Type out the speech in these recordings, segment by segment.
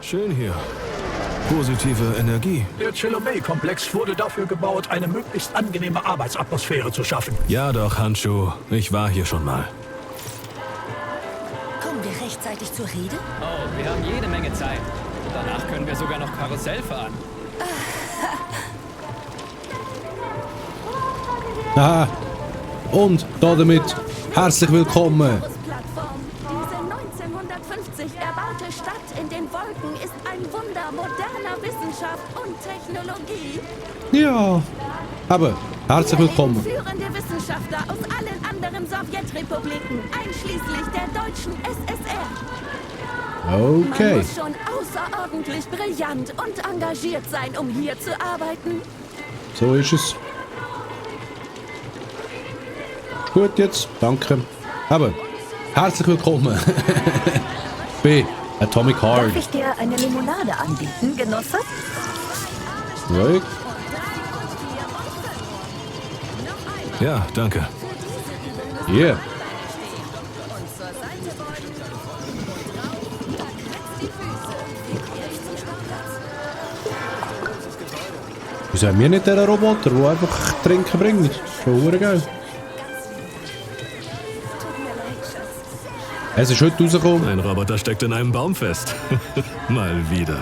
Schön hier. Positive Energie. Der Chilomey-Komplex wurde dafür gebaut, eine möglichst angenehme Arbeitsatmosphäre zu schaffen. Ja doch, Handschuh. Ich war hier schon mal. Kommen wir rechtzeitig zur Rede? Oh, wir haben jede Menge Zeit. Danach können wir sogar noch Karussell fahren. Ah, und damit herzlich willkommen. Plattform. Diese 1950 erbaute Stadt in den Wolken ist ein Wunder moderner Wissenschaft und Technologie. Ja, aber herzlich willkommen. Führende Wissenschaftler aus allen anderen Sowjetrepubliken, einschließlich der deutschen SSR. Man Okay, muss schon außerordentlich brillant und engagiert sein, um hier zu arbeiten. so ist es. Gut jetzt, danke. Aber herzlich willkommen bei Atomic Heart. Darf ich dir eine Limonade anbieten, Genosse? Ja, Ja, danke. yeah. Wieso haben wir nicht den Roboter, der einfach Trinken bringt? Schon verdammt geil. Es ist heute rausgekommen. Ein Roboter steckt in einem Baum fest. Mal wieder.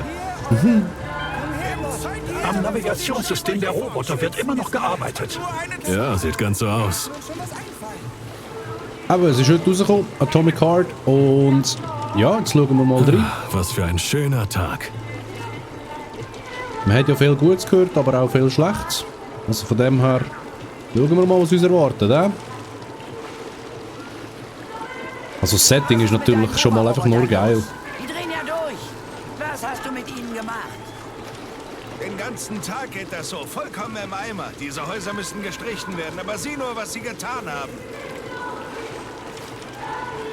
Am Navigationssystem der Roboter wird immer noch gearbeitet. Ja, sieht ganz so aus. Aber es ist heute rausgekommen, Atomic Heart. Und ja, jetzt schauen wir mal rein. Was für ein schöner Tag. Man hat ja viel Gutes gehört, aber auch viel Schlechtes. Also von dem her, schauen wir mal, was uns erwartet. Also das Setting ist natürlich schon mal einfach nur geil. Die drehen ja durch. Was hast du mit ihnen gemacht? Den ganzen Tag geht das so, vollkommen im Eimer. Diese Häuser müssten gestrichen werden, aber sieh nur, was sie getan haben.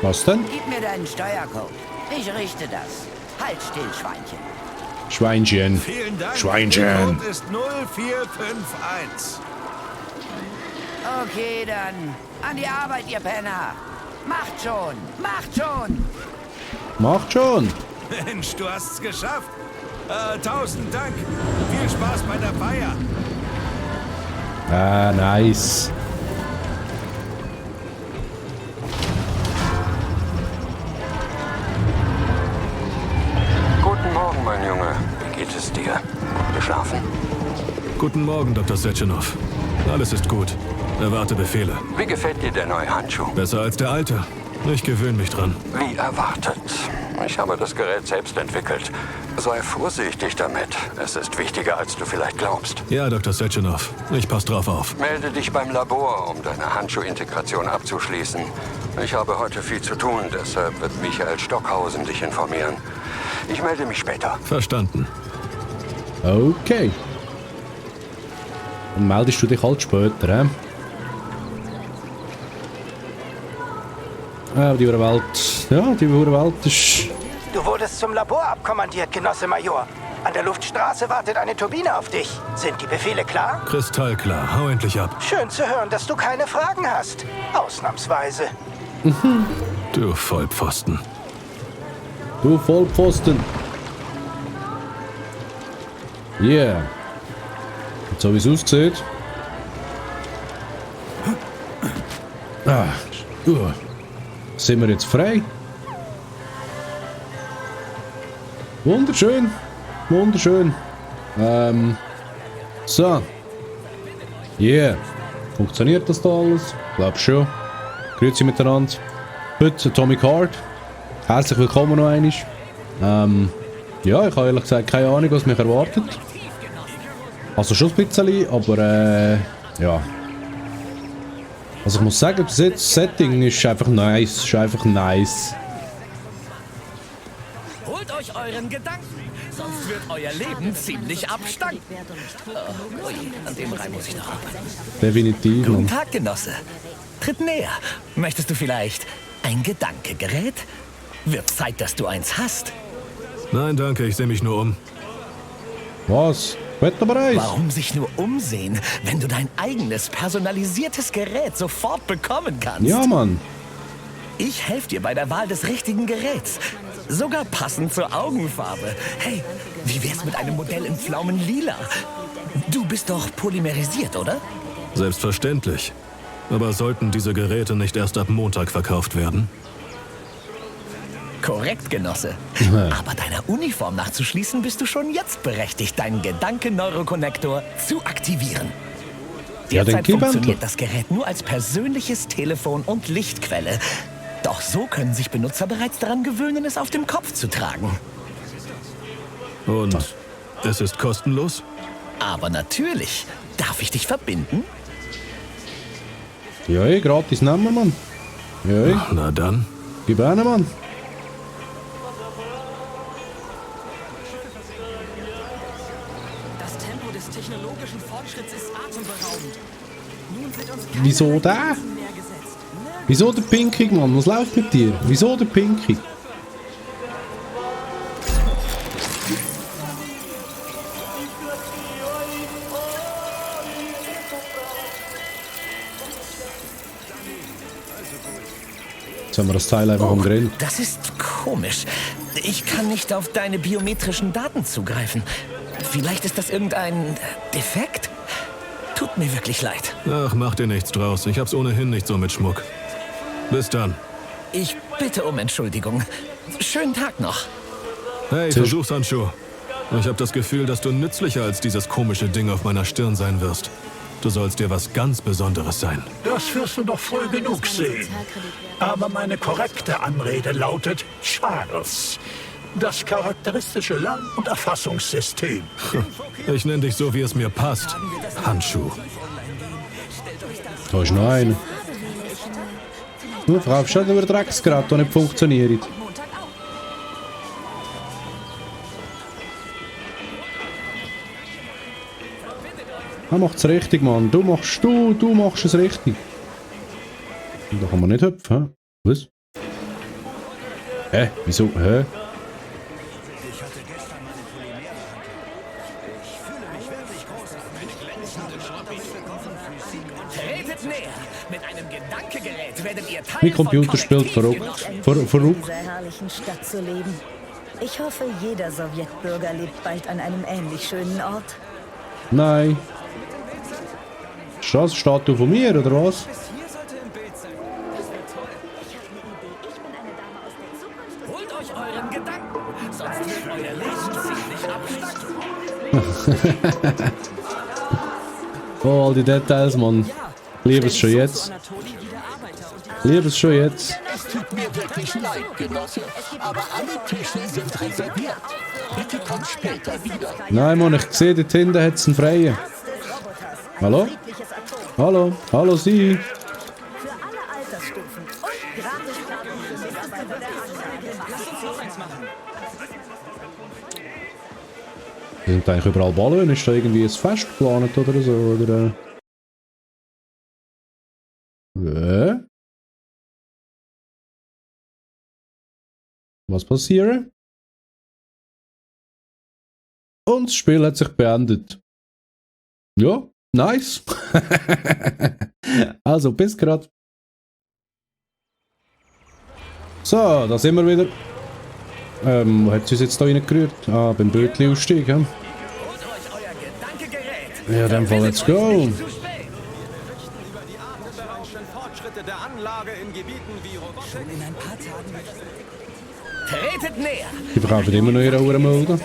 Was denn? Gib mir deinen Steuercode. Ich richte das. Halt still, Schweinchen. Schweinchen. Vielen Dank. Schweinchen. Der Code ist 0451. Okay, dann. An die Arbeit, ihr Penner. Macht schon. Macht schon. Macht schon. Mensch, du hast's geschafft. 1000 Dank. Viel Spaß bei der Feier. Ah, nice. Guten Morgen, mein Junge. Wie geht es dir? Geschlafen? Guten Morgen, Dr. Sechenov. Alles ist gut. Erwarte Befehle. Wie gefällt dir der neue Handschuh? Besser als der alte. Ich gewöhne mich dran. Wie erwartet. Ich habe das Gerät selbst entwickelt. Sei vorsichtig damit. Es ist wichtiger, als du vielleicht glaubst. Ja, Dr. Sechenov. Ich pass drauf auf. Melde dich beim Labor, um deine Handschuhintegration abzuschließen. Ich habe heute viel zu tun, deshalb wird Michael Stockhausen dich informieren. Ich melde mich später. Verstanden. Okay. Dann meldest du dich halt später, die Welt. Ja, die Welt ist... Du wurdest zum Labor abkommandiert, Genosse Major. An der Luftstraße wartet eine Turbine auf dich. Sind die Befehle klar? Kristallklar. Hau endlich ab. Schön zu hören, dass du keine Fragen hast. Ausnahmsweise. Du Vollpfosten. Du Vollpfosten. Yeah. Und so wie es aussieht. Sind wir jetzt frei? Wunderschön. Wunderschön. So. Yeah. Funktioniert das da alles? Glaub schon. Grüezi miteinander. Heute Atomic Heart. Herzlich willkommen noch einmal. Ja, ich habe ehrlich gesagt keine Ahnung, was mich erwartet. Also schon ein bisschen, aber ja. Also ich muss sagen, das Setting ist einfach nice. Ist einfach nice. Holt euch euren Gedanken, sonst wird euer Leben ziemlich abstanken. Oh, ui, an dem Reim muss ich noch arbeiten. Definitiv. Guten Mann. Tag, Genosse. Tritt näher. Möchtest du vielleicht ein Gedankegerät? Wird Zeit, dass du eins hast. Nein, danke. Ich sehe mich nur um. Was? Wetterpreis? Warum sich nur umsehen, wenn du dein eigenes personalisiertes Gerät sofort bekommen kannst? Ja, Mann. Ich helfe dir bei der Wahl des richtigen Geräts. Sogar passend zur Augenfarbe. Hey, wie wär's mit einem Modell in Pflaumenlila? Du bist doch polymerisiert, oder? Selbstverständlich. Aber sollten diese Geräte nicht erst ab Montag verkauft werden? Korrekt, Genosse. Aber deiner Uniform nachzuschließen, bist du schon jetzt berechtigt, deinen Gedanken-Neurokonnektor zu aktivieren. Ja, den Derzeit Keybantel. funktioniert das Gerät nur als persönliches Telefon und Lichtquelle. Doch so können sich Benutzer bereits daran gewöhnen, es auf dem Kopf zu tragen. Und es ist kostenlos? Aber natürlich. Darf ich dich verbinden? Ja, gratis nehmen wir, Mann. Ja, Ach, na dann. gib einen, Mann. Das Tempo des technologischen Fortschritts ist atemberaubend. Nun sind uns Wieso der? mehr gesetzt. Wieso der Pinkig, Mann? Was läuft mit dir? Wieso der Pinkig? Jetzt haben wir das Teil einfach umdreht. Das ist komisch. Ich kann nicht auf deine biometrischen Daten zugreifen. Vielleicht ist das irgendein Defekt? Tut mir wirklich leid. Ach, mach dir nichts draus. Ich hab's ohnehin nicht so mit Schmuck. Bis dann. Ich bitte um Entschuldigung. Schönen Tag noch. Hey, Versuchshandschuh. Ich hab das Gefühl, dass du nützlicher als dieses komische Ding auf meiner Stirn sein wirst. Du sollst dir was ganz Besonderes sein. Das wirst du doch früh genug sehen. Aber meine korrekte Anrede lautet Charles. Das charakteristische Lern- und Erfassungssystem. Ich nenne dich so, wie es mir passt. Handschuh. Da ist noch einer. Du fragst schon über Drecksgerät, das nicht funktioniert. Er macht's richtig, Mann. Du machst es richtig. Da kann man nicht hüpfen, hä? Was? Hä? Wieso? Hä? Tretet näher. Mit einem Gedankengerät werdet ihr Teil Mein Computer spielt verrückt. In dieser herrlichen Stadt zu leben. Ich hoffe, jeder Sowjetbürger lebt bald an einem ähnlich schönen Ort. Nein. Ist das eine Statue von mir, oder was? Holt euch euren Gedanken, sonst wird euer Leben ziemlich abstatten. Oh, all die Details, Mann. Liebe es schon jetzt. Liebe es schon jetzt. Es tut mir wirklich leid, Genosse, aber alle Tische sind reserviert. Bitte komm später wieder. Nein, Mann, ich sehe, dort hinten hat es einen Freien. Hallo? Hallo? Hallo, Sie? Für alle Altersstufen und gratis für Mitarbeiter der Anlage. Sind eigentlich überall Ballon? Ist da irgendwie ein Fest geplant oder so? Oder? Was passiert? Und das Spiel hat sich beendet. Ja, nice. Also, bis grad. So, da sind wir wieder. Wo hat sie uns jetzt da reingerührt? Ah, beim Bötli-Ausstieg, ja? Ja, in dem Fall, let's go. Tretet näher. Die brauchen immer noch ihre Uhrenmulde.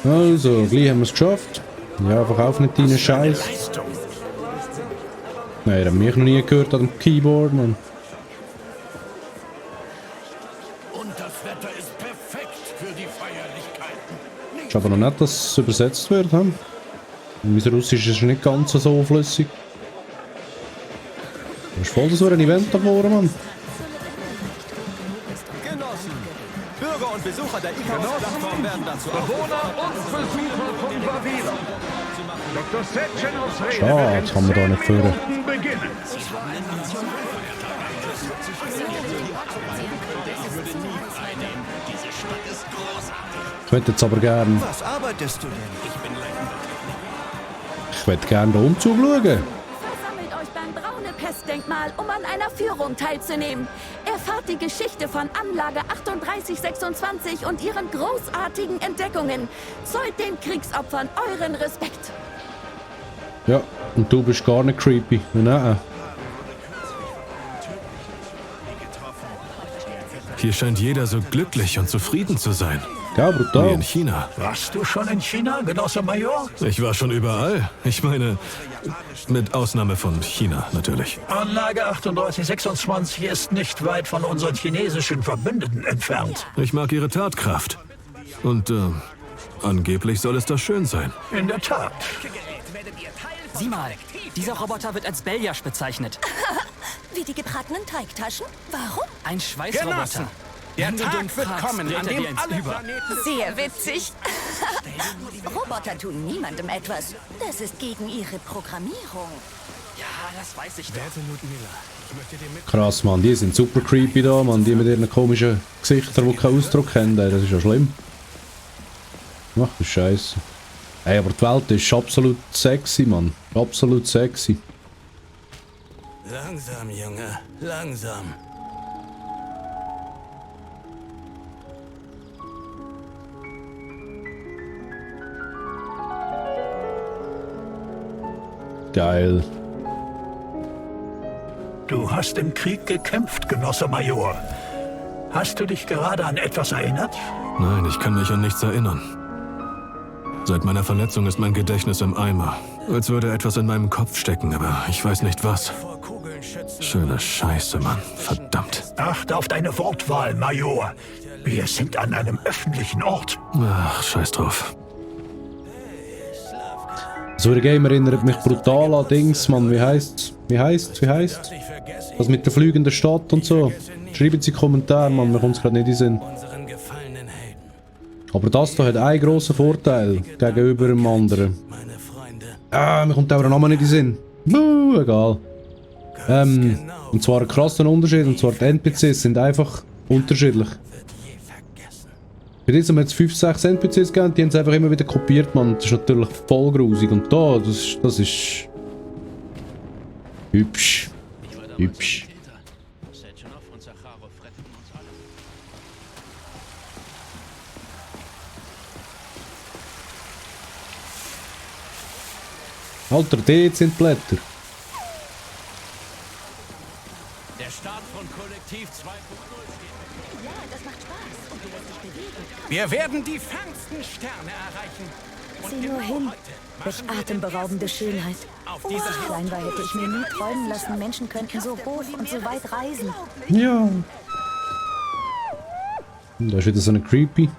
Also, gleich haben wir es geschafft. Ja, verkauf nicht deinen Scheiß. Nein, das habe ich noch nie gehört an dem Keyboard, Mann. Und das Wetter ist perfekt für die Feierlichkeiten. Ist aber noch nicht, dass es übersetzt wird. He? Mein Russisch ist nicht ganz so flüssig. Das ist voll so ein Event da vorne, Mann. Genossen, Bürger und Besucher der ICAO-Plattform werden dazu Bewohner und Besucher von Wawila. Dr. Setchenovs Rede Schade, jetzt kann man da nicht führen. beginnen. Ich hätte jetzt aber gern. Was arbeitest du denn? Ich hätte gern den Umzug schauen. Versammelt euch beim Braune Pest Volksdenkmal, um an einer Führung teilzunehmen. Erfahrt die Geschichte von Anlage 3826 und ihren großartigen Entdeckungen. Zollt den Kriegsopfern euren Respekt. Ja, und du bist gar nicht creepy. Nein. Hier scheint jeder so glücklich und zufrieden zu sein. Ja, brutal. Wie in China. Warst du schon in China, Genosse Major? Ich war schon überall. Ich meine, mit Ausnahme von China natürlich. Anlage 3826 ist nicht weit von unseren chinesischen Verbündeten entfernt. Ich mag ihre Tatkraft. Und angeblich soll es da schön sein. In der Tat. Sieh mal, dieser Roboter wird als Beljasch bezeichnet. Wie die gebratenen Teigtaschen? Warum? Ein Schweißroboter. Genossen, der Tag wird kommen, an dem alle Planeten... Sehr witzig. Roboter tun niemandem etwas. Das ist gegen ihre Programmierung. Ja, das weiß ich doch. Krass, Mann, die sind super creepy da, Mann. Die mit ihren komischen Gesichtern, die keinen Ausdruck haben, ey, das ist ja schlimm. Ach du Scheiße. Ey, aber die Welt ist absolut sexy, Mann. Absolut sexy. Langsam, Junge, langsam. Geil. Du hast im Krieg gekämpft, Genosse Major. Hast du dich gerade an etwas erinnert? Nein, ich kann mich an nichts erinnern. Seit meiner Verletzung ist mein Gedächtnis im Eimer. Als würde etwas in meinem Kopf stecken, aber ich weiß nicht was. Schöne Scheiße, Mann. Verdammt. Achte auf deine Wortwahl, Major. Wir sind an einem öffentlichen Ort. Ach, scheiß drauf. So ein Game erinnert mich brutal an Dings, Mann. Wie heißt's? Das mit der fliegenden Stadt und so. Schreiben Sie Kommentare, Mann. Mir kommt's gerade nicht in den Sinn. Aber das hier hat einen grossen Vorteil gegenüber dem anderen. Mir kommt auch der Name nicht in den Sinn. Egal. Und zwar ein krasser Unterschied, und zwar die NPCs sind einfach unterschiedlich. Bei diesem hat es 5, 6 NPCs gegeben, die haben es einfach immer wieder kopiert, man. Das ist natürlich voll grusig. Und da, das ist hübsch. Hübsch. Alter, dort sind Blätter. Der Start von Kollektiv 2.0 steht. Ja, das macht Spaß und du wirst dich bewegen. Wir werden die fernsten Sterne erreichen. Sieh nur hin. Welch atemberaubende Schönheit. Als ich klein war, hätte ich mir nie träumen lassen, Menschen könnten so hoch und so weit reisen. Ja. Da ist wieder so eine Creepy.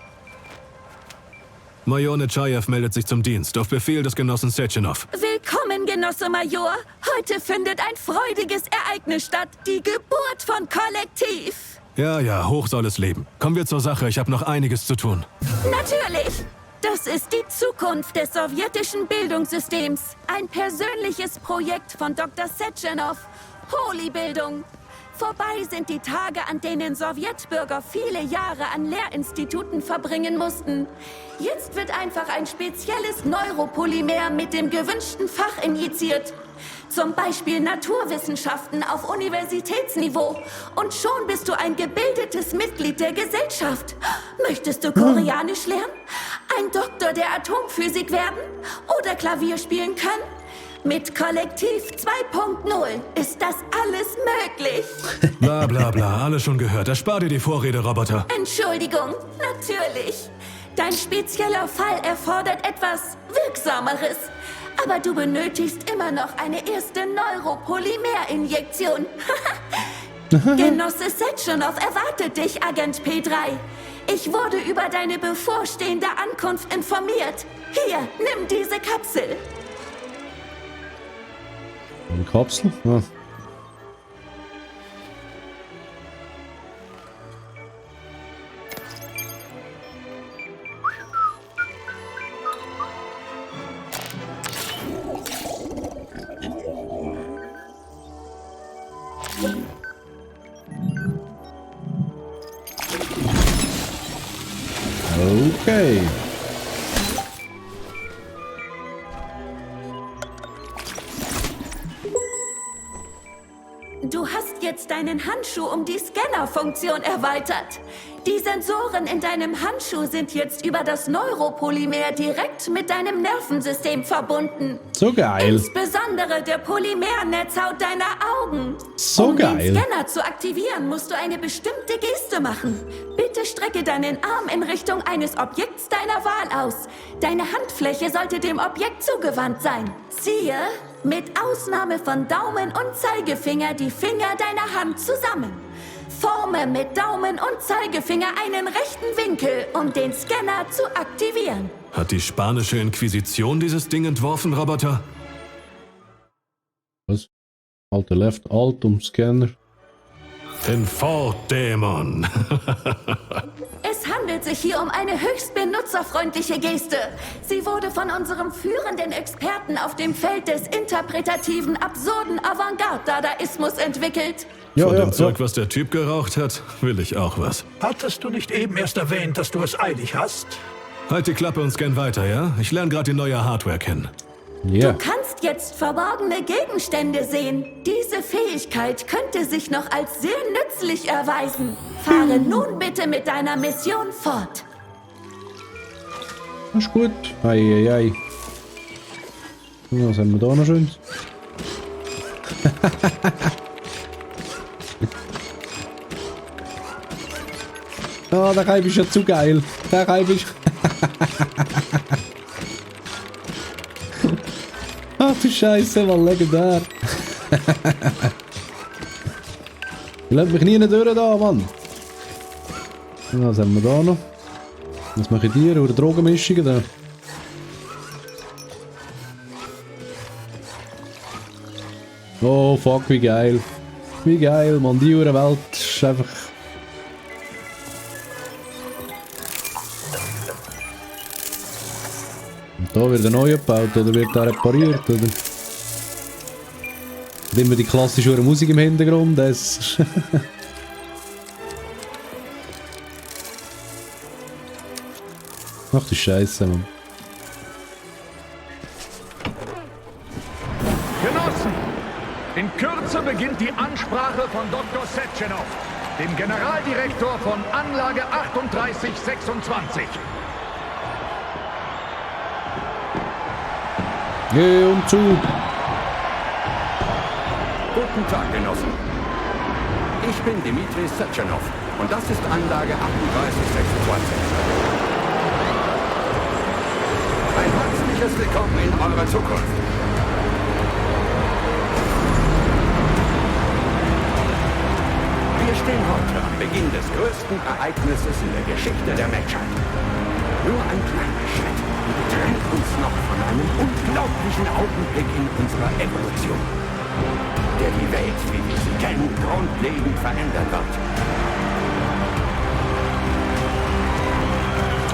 Major Nechayev meldet sich zum Dienst, auf Befehl des Genossen Sechenov. Willkommen, Genosse Major. Heute findet ein freudiges Ereignis statt. Die Geburt von Kollektiv. Ja, hoch soll es leben. Kommen wir zur Sache, ich habe noch einiges zu tun. Natürlich. Das ist die Zukunft des sowjetischen Bildungssystems. Ein persönliches Projekt von Dr. Sechenov. Holy-Bildung. Vorbei sind die Tage, an denen Sowjetbürger viele Jahre an Lehrinstituten verbringen mussten. Jetzt wird einfach ein spezielles Neuropolymer mit dem gewünschten Fach injiziert. Zum Beispiel Naturwissenschaften auf Universitätsniveau. Und schon bist du ein gebildetes Mitglied der Gesellschaft. Möchtest du Koreanisch lernen? Ein Doktor der Atomphysik werden? Oder Klavier spielen können? Mit Kollektiv 2.0 ist das alles möglich. Bla bla bla, alles schon gehört. Erspar dir die Vorrede, Roboter. Entschuldigung, natürlich. Dein spezieller Fall erfordert etwas Wirksameres. Aber du benötigst immer noch eine erste Neuropolymerinjektion. Genosse Sechenov erwartet dich, Agent P3. Ich wurde über deine bevorstehende Ankunft informiert. Hier, nimm diese Kapsel. Eine Kapsel? Ja. Okay. deinen Handschuh um die Scannerfunktion erweitert. Die Sensoren in deinem Handschuh sind jetzt über das Neuropolymer direkt mit deinem Nervensystem verbunden. So geil. Insbesondere der Polymernetzhaut deiner Augen. So geil. Um den Scanner zu aktivieren, musst du eine bestimmte Geste machen. Bitte strecke deinen Arm in Richtung eines Objekts deiner Wahl aus. Deine Handfläche sollte dem Objekt zugewandt sein. Ziehe, mit Ausnahme von Daumen und Zeigefinger, die Finger deiner Hand zusammen. Forme mit Daumen und Zeigefinger einen rechten Winkel, um den Scanner zu aktivieren. Hat die spanische Inquisition dieses Ding entworfen, Roboter? Was? Alt Left, Alt um Scanner. Infort-Dämon. Es handelt sich hier um eine höchst benutzerfreundliche Geste. Sie wurde von unserem führenden Experten auf dem Feld des interpretativen, absurden Avantgarde-Dadaismus entwickelt. Von dem Zeug, was der Typ geraucht hat, will ich auch was. Hattest du nicht eben erst erwähnt, dass du es eilig hast? Halt die Klappe und scan weiter, ja? Ich lerne gerade die neue Hardware kennen. Ja. Du kannst jetzt verborgene Gegenstände sehen. Diese Fähigkeit könnte sich noch als sehr nützlich erweisen. Fahre nun bitte mit deiner Mission fort. Ist gut. Ei. Was haben wir da noch Schönes? Oh, der Reib ist ja zu geil. Der Reib ist... Ach du Scheiße, Mann, legendär. Lass mich nie durch da, Mann. Was haben wir da noch? Was machen die? Oder Drogenmischungen da? Oh, fuck, wie geil. Wie geil, Mann. Die Welt ist einfach... Und da wird er neu gebaut oder wird er repariert, oder? Und immer die klassische Musik im Hintergrund. Das Ach du Scheiße, Mann. Genossen, in Kürze beginnt die Ansprache von Dr. Sechenov, dem Generaldirektor von Anlage 3826. Geh um zu. Guten Tag, Genossen. Ich bin Dimitri Sechenov und das ist Anlage 3826. Ein herzliches Willkommen in eurer Zukunft. Wir stehen heute am Beginn des größten Ereignisses in der Geschichte der Menschheit. Nur ein kleiner Schritt trennt uns noch von einem unglaublichen Augenblick in unserer Evolution, der die Welt, wie wir sie kennen, grundlegend verändern wird.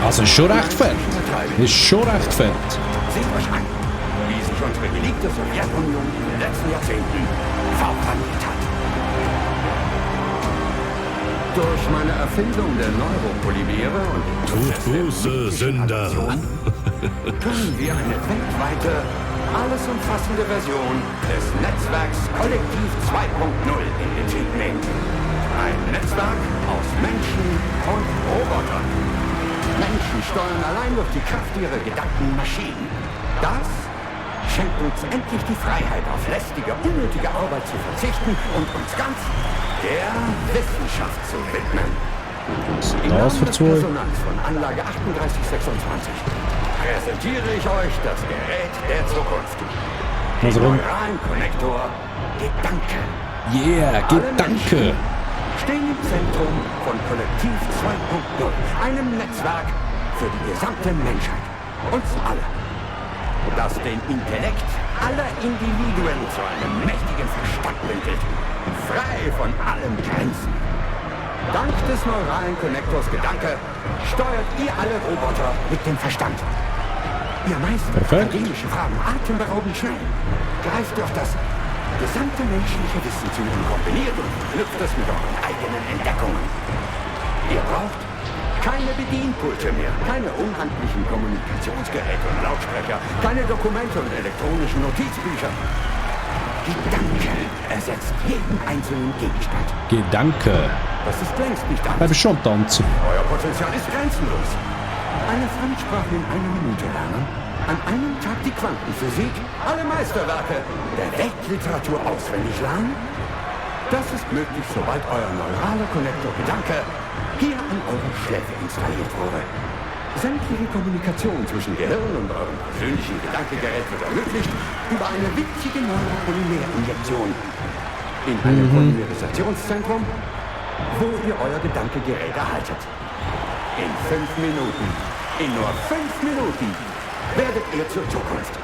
Also ist schon recht fett. Ist schon recht fett. Seht euch an, wie sich unsere geliebte Sowjetunion in den letzten Jahrzehnten verwandelt hat. Durch meine Erfindung der Neuropolymere und Tut Buße, Sünder. können wir eine weltweite, alles umfassende Version des Netzwerks Kollektiv 2.0 in Betrieb nehmen. Ein Netzwerk aus Menschen und Robotern. Menschen steuern allein durch die Kraft ihrer Gedanken Maschinen. Das schenkt uns endlich die Freiheit, auf lästige, unnötige Arbeit zu verzichten und uns ganz der Wissenschaft zu widmen. Im Namen des Personals von Anlage 3826 präsentiere ich euch das Gerät der Zukunft. Den neuralen Konnektor Gedanke. Yeah, Gedanke. Stehen im Zentrum von Kollektiv 2.0, einem Netzwerk für die gesamte Menschheit. Uns alle. Das den Intellekt aller Individuen zu einem mächtigen Verstand bündelt. Frei von allen Grenzen. Dank des neuralen Konnektors Gedanke steuert ihr alle Roboter mit dem Verstand. Ihr meistert akademische Fragen atemberaubend schnell. Greift auf das gesamte menschliche Wissen zu und kombiniert und knüpft es mit euren eigenen Entdeckungen. Ihr braucht keine Bedienpulte mehr, keine unhandlichen Kommunikationsgeräte und Lautsprecher, keine Dokumente und elektronischen Notizbücher. Gedanke ersetzt jeden einzelnen Gegenstand. Gedanke. Das ist längst nicht alles. Bleib schon tanzen. Euer Potenzial ist grenzenlos. Eine Fremdsprache in einer Minute lernen, an einem Tag die Quantenphysik, alle Meisterwerke der Weltliteratur auswendig lernen. Das ist möglich, sobald euer neuraler Konnektor Gedanke hier an eurer Schläfe installiert wurde. Sämtliche Kommunikation zwischen Gehirn und eurem persönlichen Gedankegerät wird ermöglicht über eine winzige Neuropolymerinjektion in einem Polymerisationszentrum, wo ihr euer Gedankegerät erhaltet. In 5 Minuten, in nur 5 Minuten, werdet ihr zur Zukunft.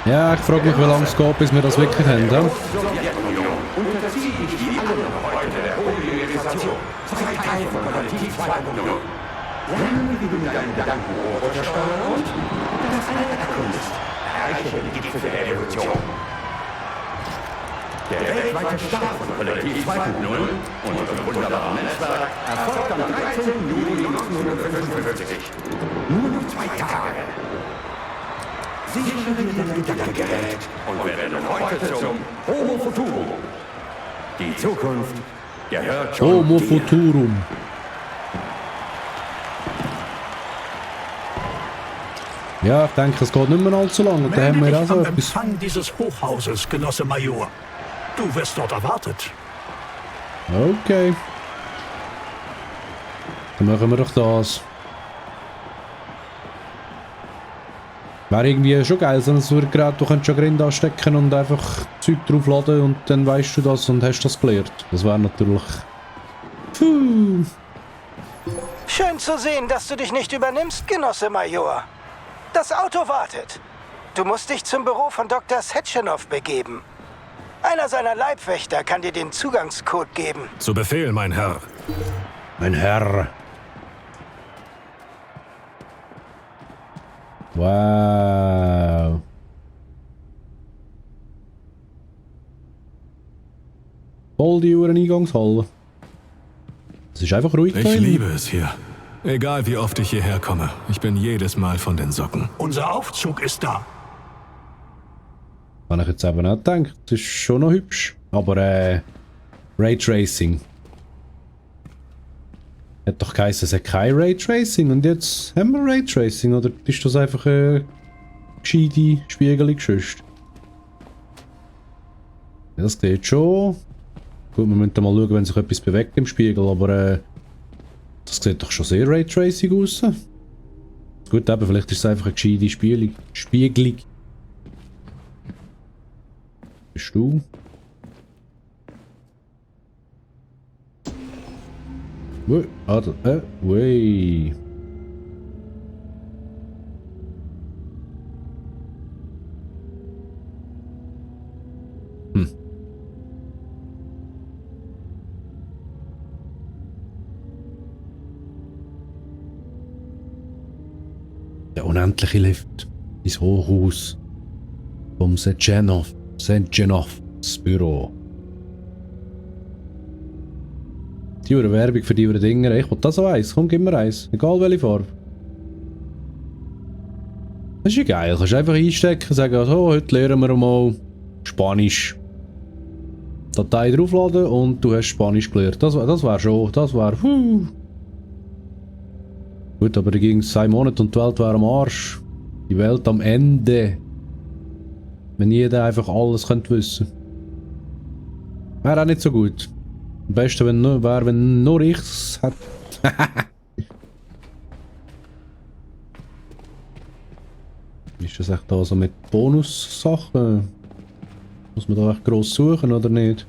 Ja, ich frage mich, wie lange es geht, bis wir das wirklich haben. Ja? Sowjetunion unterzieht sich wie alle noch heute der Polymerisation. Seid Teil von Kollektiv 2.0. Lerne, wie du mit deinen Gedanken Roboter steuern und das All erkundest. Erreiche den Gipfel der Evolution. Der weltweite Start von Kollektiv 2.0 und unserem wunderbaren Netzwerk erfolgt am 13. Juli 1955. Nur noch 2 Tage. Sichere dir dein Gedankengerät und wir werden heute zum Homo Futurum. Die Zukunft gehört schon Homo dir. Futurum. Ja, ich denke, es geht nicht mehr allzu lange. Da haben wir auch so am etwas. Empfang dieses Hochhauses, Genosse Major. Du wirst dort erwartet. Okay. Dann machen wir doch das. Wäre irgendwie schon geil, so ein Gerät, du könntest schon Grind anstecken und einfach Zeug draufladen und dann weißt du das und hast das gelernt. Das wäre natürlich... Puh. Schön zu sehen, dass du dich nicht übernimmst, Genosse Major. Das Auto wartet. Du musst dich zum Büro von Dr. Setchenov begeben. Einer seiner Leibwächter kann dir den Zugangscode geben. Zu Befehl, mein Herr. Mein Herr. Wow. Voll die Uhren-Eingangshalle. Es ist einfach ruhig. Ich liebe es hier. Egal wie oft ich hierher komme, ich bin jedes Mal von den Socken. Unser Aufzug ist da. Habe ich jetzt eben auch gedacht. Das ist schon noch hübsch. Aber Raytracing. Hat doch geheißen, es hat kein Raytracing. Und jetzt haben wir Raytracing. Oder ist das einfach eine gescheite Spiegelung geschüsst? Ja, das geht schon. Gut, wir müssen mal schauen, wenn sich etwas bewegt im Spiegel. Aber das sieht doch schon sehr Raytracing aus. Gut, eben, vielleicht ist es einfach eine gescheite Spiegelung. Bist du? Wey. Der unendliche Lift ins Hochhaus vom Setchenovs Büro. Die Werbung für die Dinger. Ich will das auch eins. Komm, gib mir eins. Egal welche Farbe. Das ist ja geil. Du kannst einfach einstecken, sagen, also, heute lernen wir mal Spanisch. Datei draufladen und du hast Spanisch gelernt. Das wäre schon. Das wäre. Gut, aber da ging es 2 Monate und die Welt wäre am Arsch. Die Welt am Ende. Wenn jeder einfach alles könnte wissen. Wäre auch nicht so gut. Am besten wäre, wenn nur ich es hätte. Ist das echt da so mit Bonussachen? Muss man da echt gross suchen oder nicht?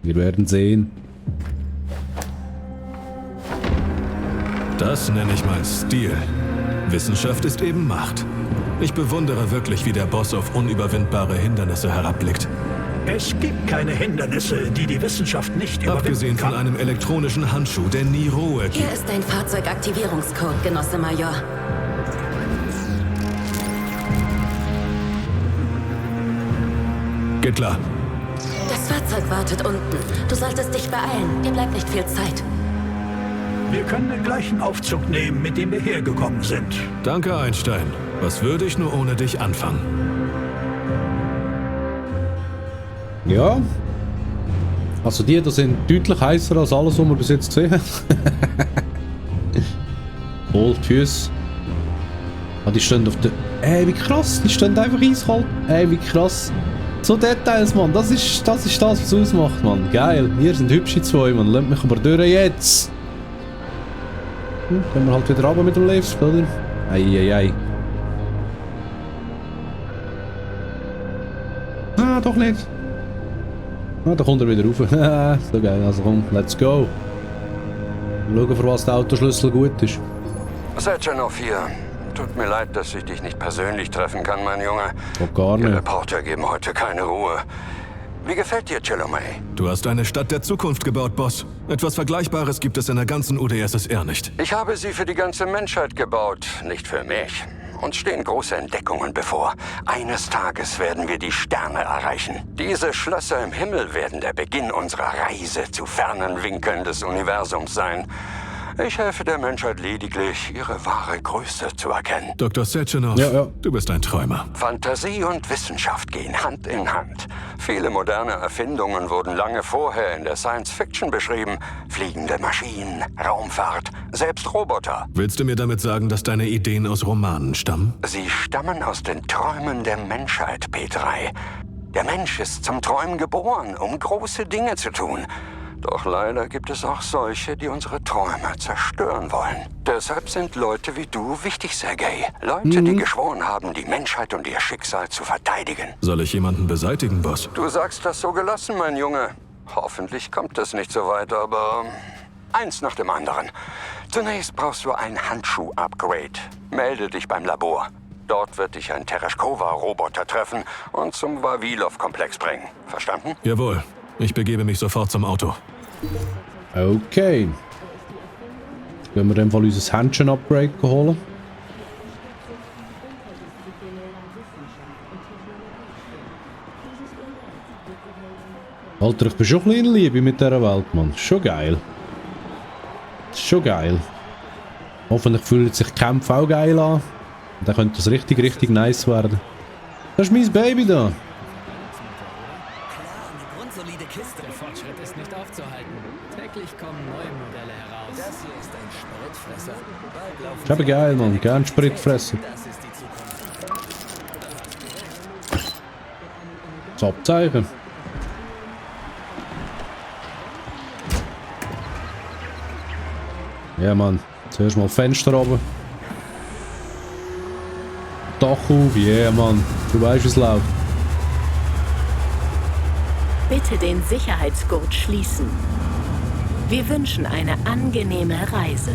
Wir werden sehen. Das nenne ich mal Stil. Wissenschaft ist eben Macht. Ich bewundere wirklich, wie der Boss auf unüberwindbare Hindernisse herabblickt. Es gibt keine Hindernisse, die die Wissenschaft nicht überwinden Abgesehen von kann. einem elektronischen Handschuh, der nie Ruhe gibt. Hier ist dein Fahrzeugaktivierungscode, Genosse Major. Geht klar. Das Fahrzeug wartet unten. Du solltest dich beeilen. Dir bleibt nicht viel Zeit. Wir können den gleichen Aufzug nehmen, mit dem wir hergekommen sind. Danke, Einstein. Was würde ich nur ohne dich anfangen? Ja. Also die da sind deutlich heißer als alles, was wir bis jetzt gesehen haben. Oh, die Füße. Ah, die stehen auf der... Ey, wie krass. Die stehen einfach eiskalt. Ey, wie krass. So Details, Mann. Das ist das, was ausmacht, Mann. Geil. Ihr sind hübsche zwei, Mann. Lasst mich aber durch jetzt. Gehen wir halt wieder runter mit dem Lift, oder? Ei. Ah, doch nicht. Ah, da kommt er wieder rauf. So geil. Also komm, let's go. Schauen, für was der Autoschlüssel gut ist. Sechenov hier. Tut mir leid, dass ich dich nicht persönlich treffen kann, mein Junge. Oh, gar nicht. Die Reporter geben heute keine Ruhe. Wie gefällt dir Chilome? Du hast eine Stadt der Zukunft gebaut, Boss. Etwas Vergleichbares gibt es in der ganzen UdSSR nicht. Ich habe sie für die ganze Menschheit gebaut, nicht für mich. Uns stehen große Entdeckungen bevor. Eines Tages werden wir die Sterne erreichen. Diese Schlösser im Himmel werden der Beginn unserer Reise zu fernen Winkeln des Universums sein. Ich helfe der Menschheit lediglich, ihre wahre Größe zu erkennen. Dr. Sechenov, du bist ein Träumer. Fantasie und Wissenschaft gehen Hand in Hand. Viele moderne Erfindungen wurden lange vorher in der Science-Fiction beschrieben. Fliegende Maschinen, Raumfahrt, selbst Roboter. Willst du mir damit sagen, dass deine Ideen aus Romanen stammen? Sie stammen aus den Träumen der Menschheit, P3. Der Mensch ist zum Träumen geboren, um große Dinge zu tun. Doch leider gibt es auch solche, die unsere Träume zerstören wollen. Deshalb sind Leute wie du wichtig, Sergei. Leute, die geschworen haben, die Menschheit und ihr Schicksal zu verteidigen. Soll ich jemanden beseitigen, Boss? Du sagst das so gelassen, mein Junge. Hoffentlich kommt es nicht so weit, aber eins nach dem anderen. Zunächst brauchst du ein Handschuh-Upgrade. Melde dich beim Labor. Dort wird dich ein Tereshkova-Roboter treffen und zum Vavilov-Komplex bringen. Verstanden? Jawohl. Ich begebe mich sofort zum Auto. Okay. Gehen wir in dem Fall unser Händchen-Upgrade holen. Alter, ich bin schon ein bisschen in Liebe mit dieser Welt, Mann. Schon geil. Schon geil. Hoffentlich fühlen sich die Kämpfe auch geil an. Und dann könnte es richtig nice werden. Das ist mein Baby da. Der Fortschritt ist nicht aufzuhalten. Täglich kommen neue Modelle heraus. Das hier ist ein Spritfresser. Ist aber geil, Mann. Gern Spritfresser. Das Abzeichen. Ja, Mann. Zuerst mal Fenster runter. Dach auf. Yeah, Mann. Du weißt, wie es läuft. Bitte den Sicherheitsgurt schließen. Wir wünschen eine angenehme Reise.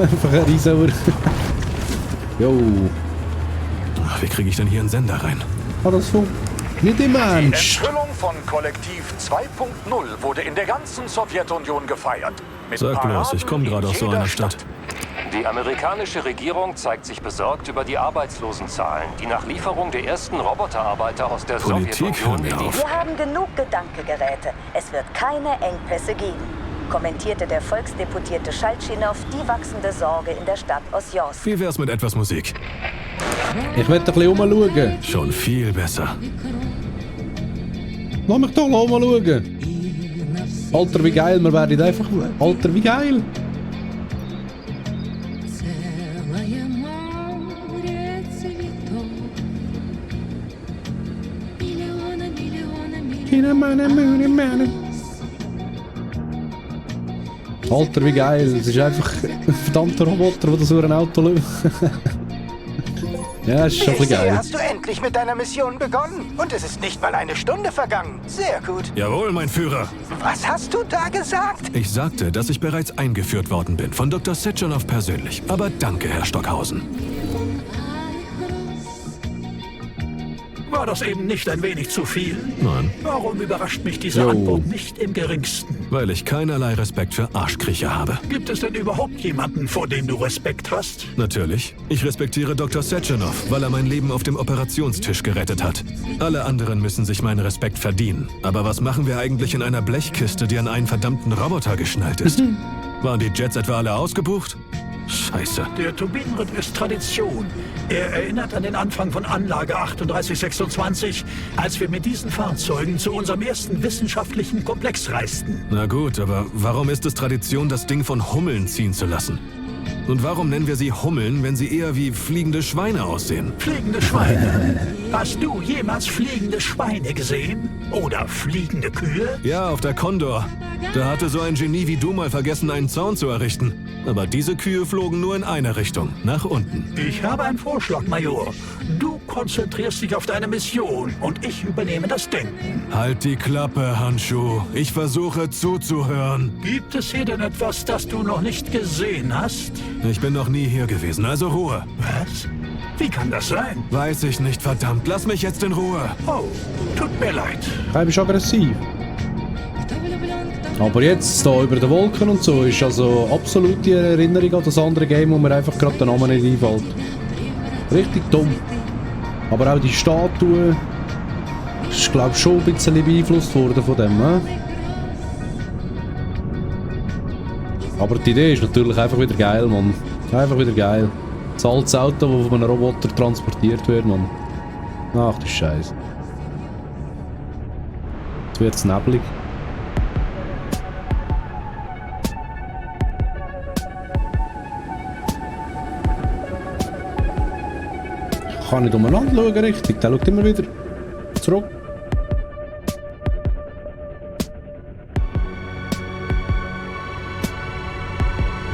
Einfach ein Riesauer. Jo. Wie kriege ich denn hier einen Sender rein? Ah, das funktioniert nicht im Mensch. Die Enthüllung von Kollektiv 2.0 wurde in der ganzen Sowjetunion gefeiert. Sag bloß, ich komme gerade aus so einer Stadt. Die amerikanische Regierung zeigt sich besorgt über die Arbeitslosenzahlen, die nach Lieferung der ersten Roboterarbeiter aus der Sowjetunion liegen. Wir haben genug Gedankengeräte. Es wird keine Engpässe geben, kommentierte der Volksdeputierte Schaltschinow die wachsende Sorge in der Stadt Osjorsk. Wie wär's mit etwas Musik? Ich will ein bisschen umschauen. Schon viel besser. Lass mich doch umschauen. Alter, wie geil. Wir werden einfach... Alter, wie geil. Alter, wie geil. Es ist einfach ein verdammter Roboter, der das über ein Auto läuft. Ja, ist schon ein bisschen geil. Hast du endlich mit deiner Mission begonnen? Und es ist nicht mal eine Stunde vergangen. Sehr gut. Jawohl, mein Führer. Was hast du da gesagt? Ich sagte, dass ich bereits eingeführt worden bin, von Dr. Sechenov persönlich. Aber danke, Herr Stockhausen. War das eben nicht ein wenig zu viel? Nein. Warum überrascht mich diese Antwort nicht im Geringsten? Weil ich keinerlei Respekt für Arschkriecher habe. Gibt es denn überhaupt jemanden, vor dem du Respekt hast? Natürlich. Ich respektiere Dr. Sechenov, weil er mein Leben auf dem Operationstisch gerettet hat. Alle anderen müssen sich meinen Respekt verdienen. Aber was machen wir eigentlich in einer Blechkiste, die an einen verdammten Roboter geschnallt ist? Waren die Jets etwa alle ausgebucht? Scheiße. Der Turbinenritt ist Tradition. Er erinnert an den Anfang von Anlage 3826, als wir mit diesen Fahrzeugen zu unserem ersten wissenschaftlichen Komplex reisten. Na gut, aber warum ist es Tradition, das Ding von Hummeln ziehen zu lassen? Und warum nennen wir sie Hummeln, wenn sie eher wie fliegende Schweine aussehen? Fliegende Schweine? Hast du jemals fliegende Schweine gesehen? Oder fliegende Kühe? Ja, auf der Condor. Da hatte so ein Genie wie du mal vergessen, einen Zaun zu errichten. Aber diese Kühe flogen nur in eine Richtung, nach unten. Ich habe einen Vorschlag, Major. Du konzentrierst dich auf deine Mission und ich übernehme das Denken. Halt die Klappe, Handschuh. Ich versuche zuzuhören. Gibt es hier denn etwas, das du noch nicht gesehen hast? Ich bin noch nie hier gewesen, also Ruhe. Was? Wie kann das sein? Weiß ich nicht, verdammt. Lass mich jetzt in Ruhe. Oh, tut mir leid. Du bist aggressiv. Aber jetzt, da über den Wolken und so, ist also absolut die Erinnerung an das andere Game, wo mir einfach gerade der Name nicht einfällt. Richtig dumm. Aber auch die Statue ist, glaube ich, schon ein bisschen beeinflusst worden von dem. Aber die Idee ist natürlich einfach wieder geil, Mann. Einfach wieder geil. Das altes Auto, das von einem Roboter transportiert wird, Mann. Ach du Scheiße. Jetzt wird es neblig. Ich kann nicht umeinander schauen, richtig. Der schaut immer wieder zurück.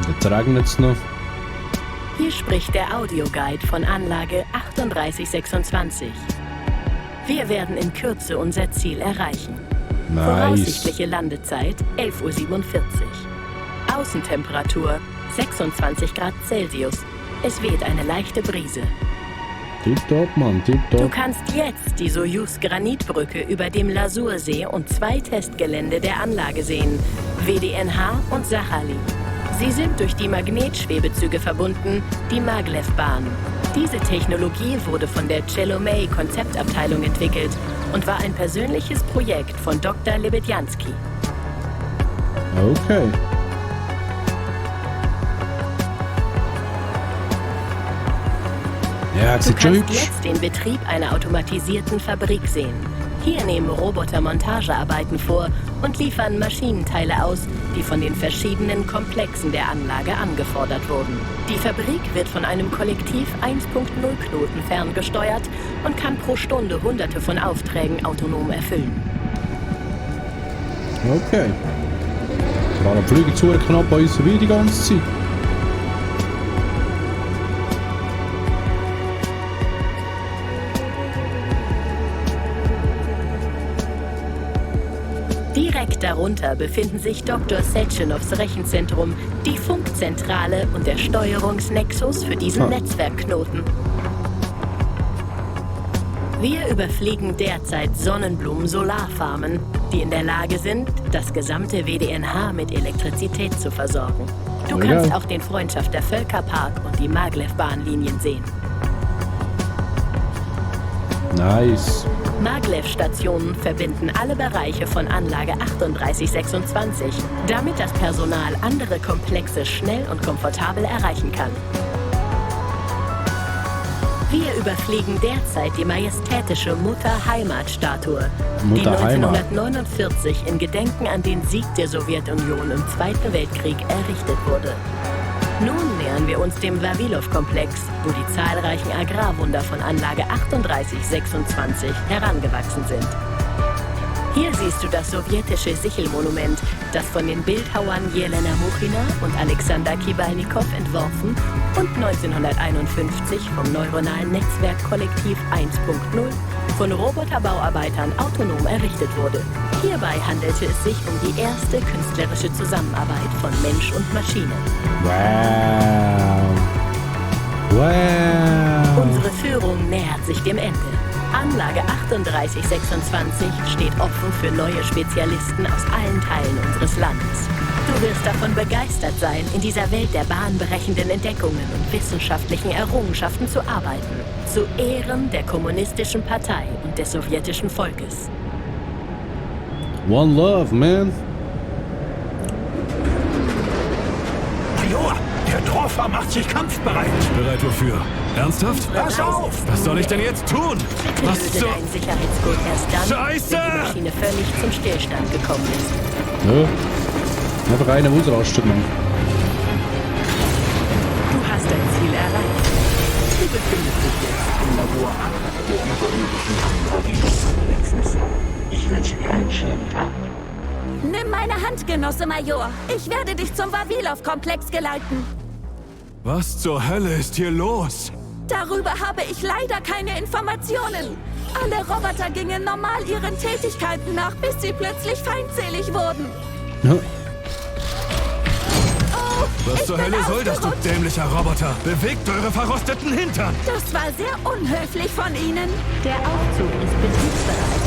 Jetzt regnet es noch. Hier spricht der Audioguide von Anlage 3826. Wir werden in Kürze unser Ziel erreichen. Nice. Voraussichtliche Landezeit 11:47 Uhr. Außentemperatur 26 Grad Celsius. Es weht eine leichte Brise. Tipptopp, Mann, tipptopp. Du kannst jetzt die Sojus-Granitbrücke über dem Lasursee und 2 Testgelände der Anlage sehen, WDNH und Sachali. Sie sind durch die Magnetschwebezüge verbunden, die Maglev-Bahn. Diese Technologie wurde von der Chelomey Konzeptabteilung entwickelt und war ein persönliches Projekt von Dr. Lebedjanski. Okay. Ja, Du sieht schon kannst hübsch. jetzt den Betrieb einer automatisierten Fabrik sehen. Hier nehmen Roboter Montagearbeiten vor und liefern Maschinenteile aus, die von den verschiedenen Komplexen der Anlage angefordert wurden. Die Fabrik wird von einem Kollektiv 1.0-Knoten ferngesteuert und kann pro Stunde Hunderte von Aufträgen autonom erfüllen. Okay. Gerade fliegen zu knapp bei uns vorbei die ganze Zeit. Direkt darunter befinden sich Dr. Setchenovs Rechenzentrum, die Funkzentrale und der Steuerungsnexus für diesen Netzwerkknoten. Wir überfliegen derzeit Sonnenblumen-Solarfarmen, die in der Lage sind, das gesamte WDNH mit Elektrizität zu versorgen. Du kannst auch den Freundschaft der Völkerpark und die Maglev-Bahnlinien sehen. Nice. Maglev-Stationen verbinden alle Bereiche von Anlage 3826, damit das Personal andere Komplexe schnell und komfortabel erreichen kann. Wir überfliegen derzeit die majestätische Mutter-Heimat-Statue, die 1949 in Gedenken an den Sieg der Sowjetunion im Zweiten Weltkrieg errichtet wurde. Nun nähern wir uns dem Vavilov-Komplex, wo die zahlreichen Agrarwunder von Anlage 3826 herangewachsen sind. Hier siehst du das sowjetische Sichelmonument, das von den Bildhauern Jelena Muchina und Alexander Kibalnikow entworfen und 1951 vom neuronalen Netzwerk Kollektiv 1.0 von Roboterbauarbeitern autonom errichtet wurde. Hierbei handelte es sich um die erste künstlerische Zusammenarbeit von Mensch und Maschine. Wow. Wow. Unsere Führung nähert sich dem Ende. Anlage 3826 steht offen für neue Spezialisten aus allen Teilen unseres Landes. Du wirst davon begeistert sein, in dieser Welt der bahnbrechenden Entdeckungen und wissenschaftlichen Errungenschaften zu arbeiten. Zu Ehren der Kommunistischen Partei und des sowjetischen Volkes. One love, man. Major, der Petrova macht sich kampfbereit. Bereit wofür? Ernsthaft? Pass auf! Was soll ich denn jetzt tun? Was Löse zur... deinen Sicherheitsgurt erst dann, Scheiße! wenn die Maschine völlig zum Stillstand gekommen ist. Ja. Einfach einer ausrastet, Mann. Du hast dein Ziel erreicht. Du befindest dich jetzt im Labor 8 der überirdischen Komplexes. Ich wünsche dir einen schönen Tag. Nimm meine Hand, Genosse Major. Ich werde dich zum Vavilov-Komplex geleiten. Was zur Hölle ist hier los? Darüber habe ich leider keine Informationen. Alle Roboter gingen normal ihren Tätigkeiten nach, bis sie plötzlich feindselig wurden. Ja. Oh, Was zur Hölle soll das, du dämlicher Roboter? Bewegt eure verrosteten Hintern! Das war sehr unhöflich von Ihnen. Der Aufzug ist betriebsbereit.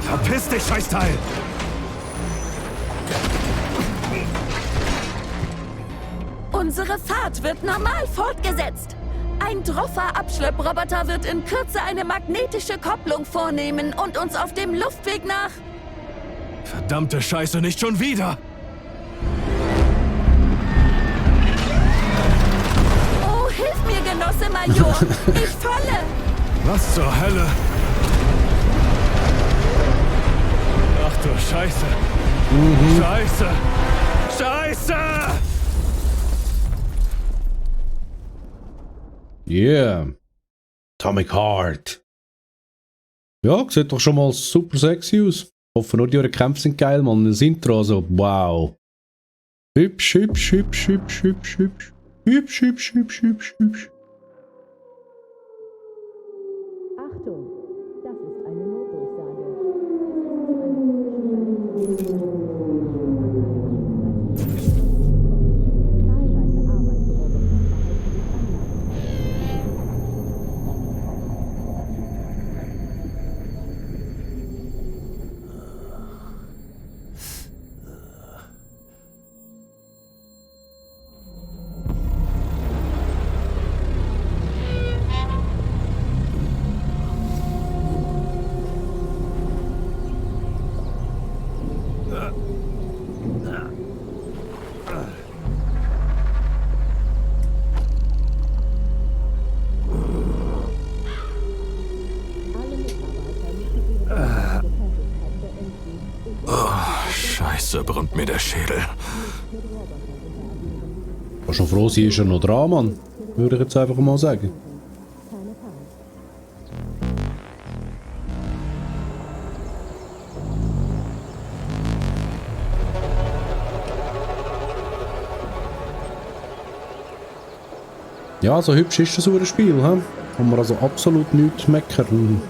Verpiss dich, Scheißteil! Unsere Fahrt wird normal fortgesetzt. Ein Droffa-Abschlepproboter wird in Kürze eine magnetische Kopplung vornehmen und uns auf dem Luftweg nach... Verdammte Scheiße, nicht schon wieder! Oh, hilf mir, Genosse Major! Ich falle! Was zur Hölle? Ach du Scheiße! Scheiße! Scheiße! Yeah. Atomic Heart. Ja, sieht doch schon mal super sexy aus. Hoffe nur, die Kämpfe sind geil, man. Das Intro, also, wow. Hübsch, hübsch, hübsch, hübsch, hübsch, hübsch. Hübsch, hübsch, hübsch, hübsch, hübsch. Achtung, das ist eine Notdurchsage. Scheiße, brummt mir der Schädel. War schon froh, sie ist ja noch dran, Mann. Würde ich jetzt einfach mal sagen. Ja, so hübsch ist das so ein Spiel, he? Kann man also absolut nichts meckern.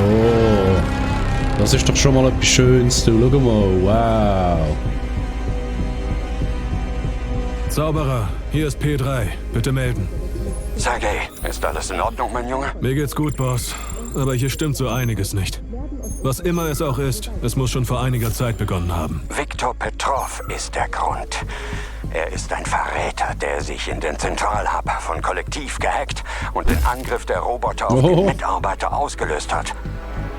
Oh, das ist doch schon mal etwas Schönes, du. Schau mal, wow. Zauberer, hier ist P3. Bitte melden. Sergei, ist alles in Ordnung, mein Junge? Mir geht's gut, Boss. Aber hier stimmt so einiges nicht. Was immer es auch ist, es muss schon vor einiger Zeit begonnen haben. Viktor Petrov ist der Grund. Er ist ein Verräter, der sich in den Zentralhub von Kollektiv gehackt und den Angriff der Roboter auf den Mitarbeiter ausgelöst hat.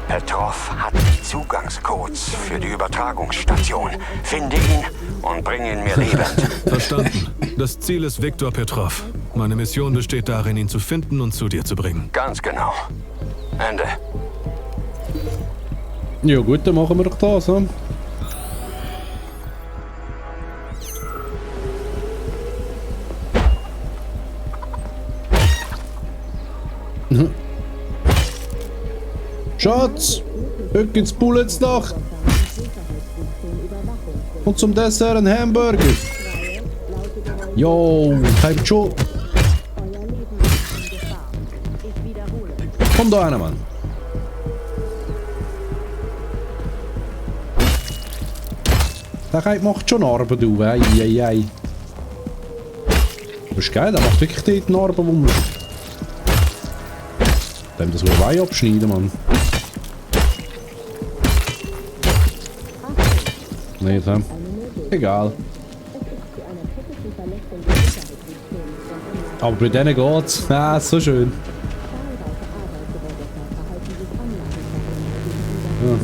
Petrov hat die Zugangscodes für die Übertragungsstation. Finde ihn und bring ihn mir lebend. Verstanden. Das Ziel ist Viktor Petrov. Meine Mission besteht darin, ihn zu finden und zu dir zu bringen. Ganz genau. Ende. Ja gut, dann machen wir doch das, hm? Schatz! Heute gibt's Bullets nach! Und zum Dessert ein Hamburger! Jo, kein schon! Komm da einer, Mann! Der macht schon Narben, du. Ei. Das ist geil, der macht wirklich dort Narben, wo man... Dem das wohl Weih abschneiden, Mann. Nicht, hä? Egal. Aber bei denen geht's. Ah, so schön. Ja.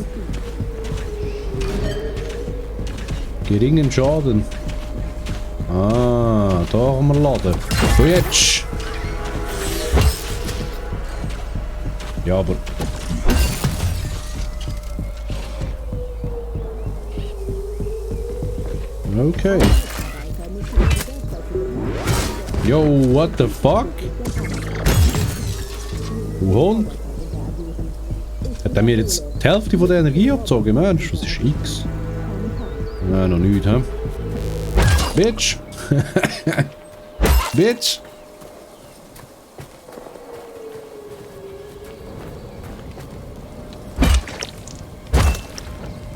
Geringen Schaden. Ah, da haben wir laden. So jetzt. Ja, aber... Okay. Yo, what the fuck? Du Hund? Hat er mir jetzt die Hälfte von der Energie abgezogen, Mensch? Was ist X? Nein, noch nicht, hä? Bitch! Bitch!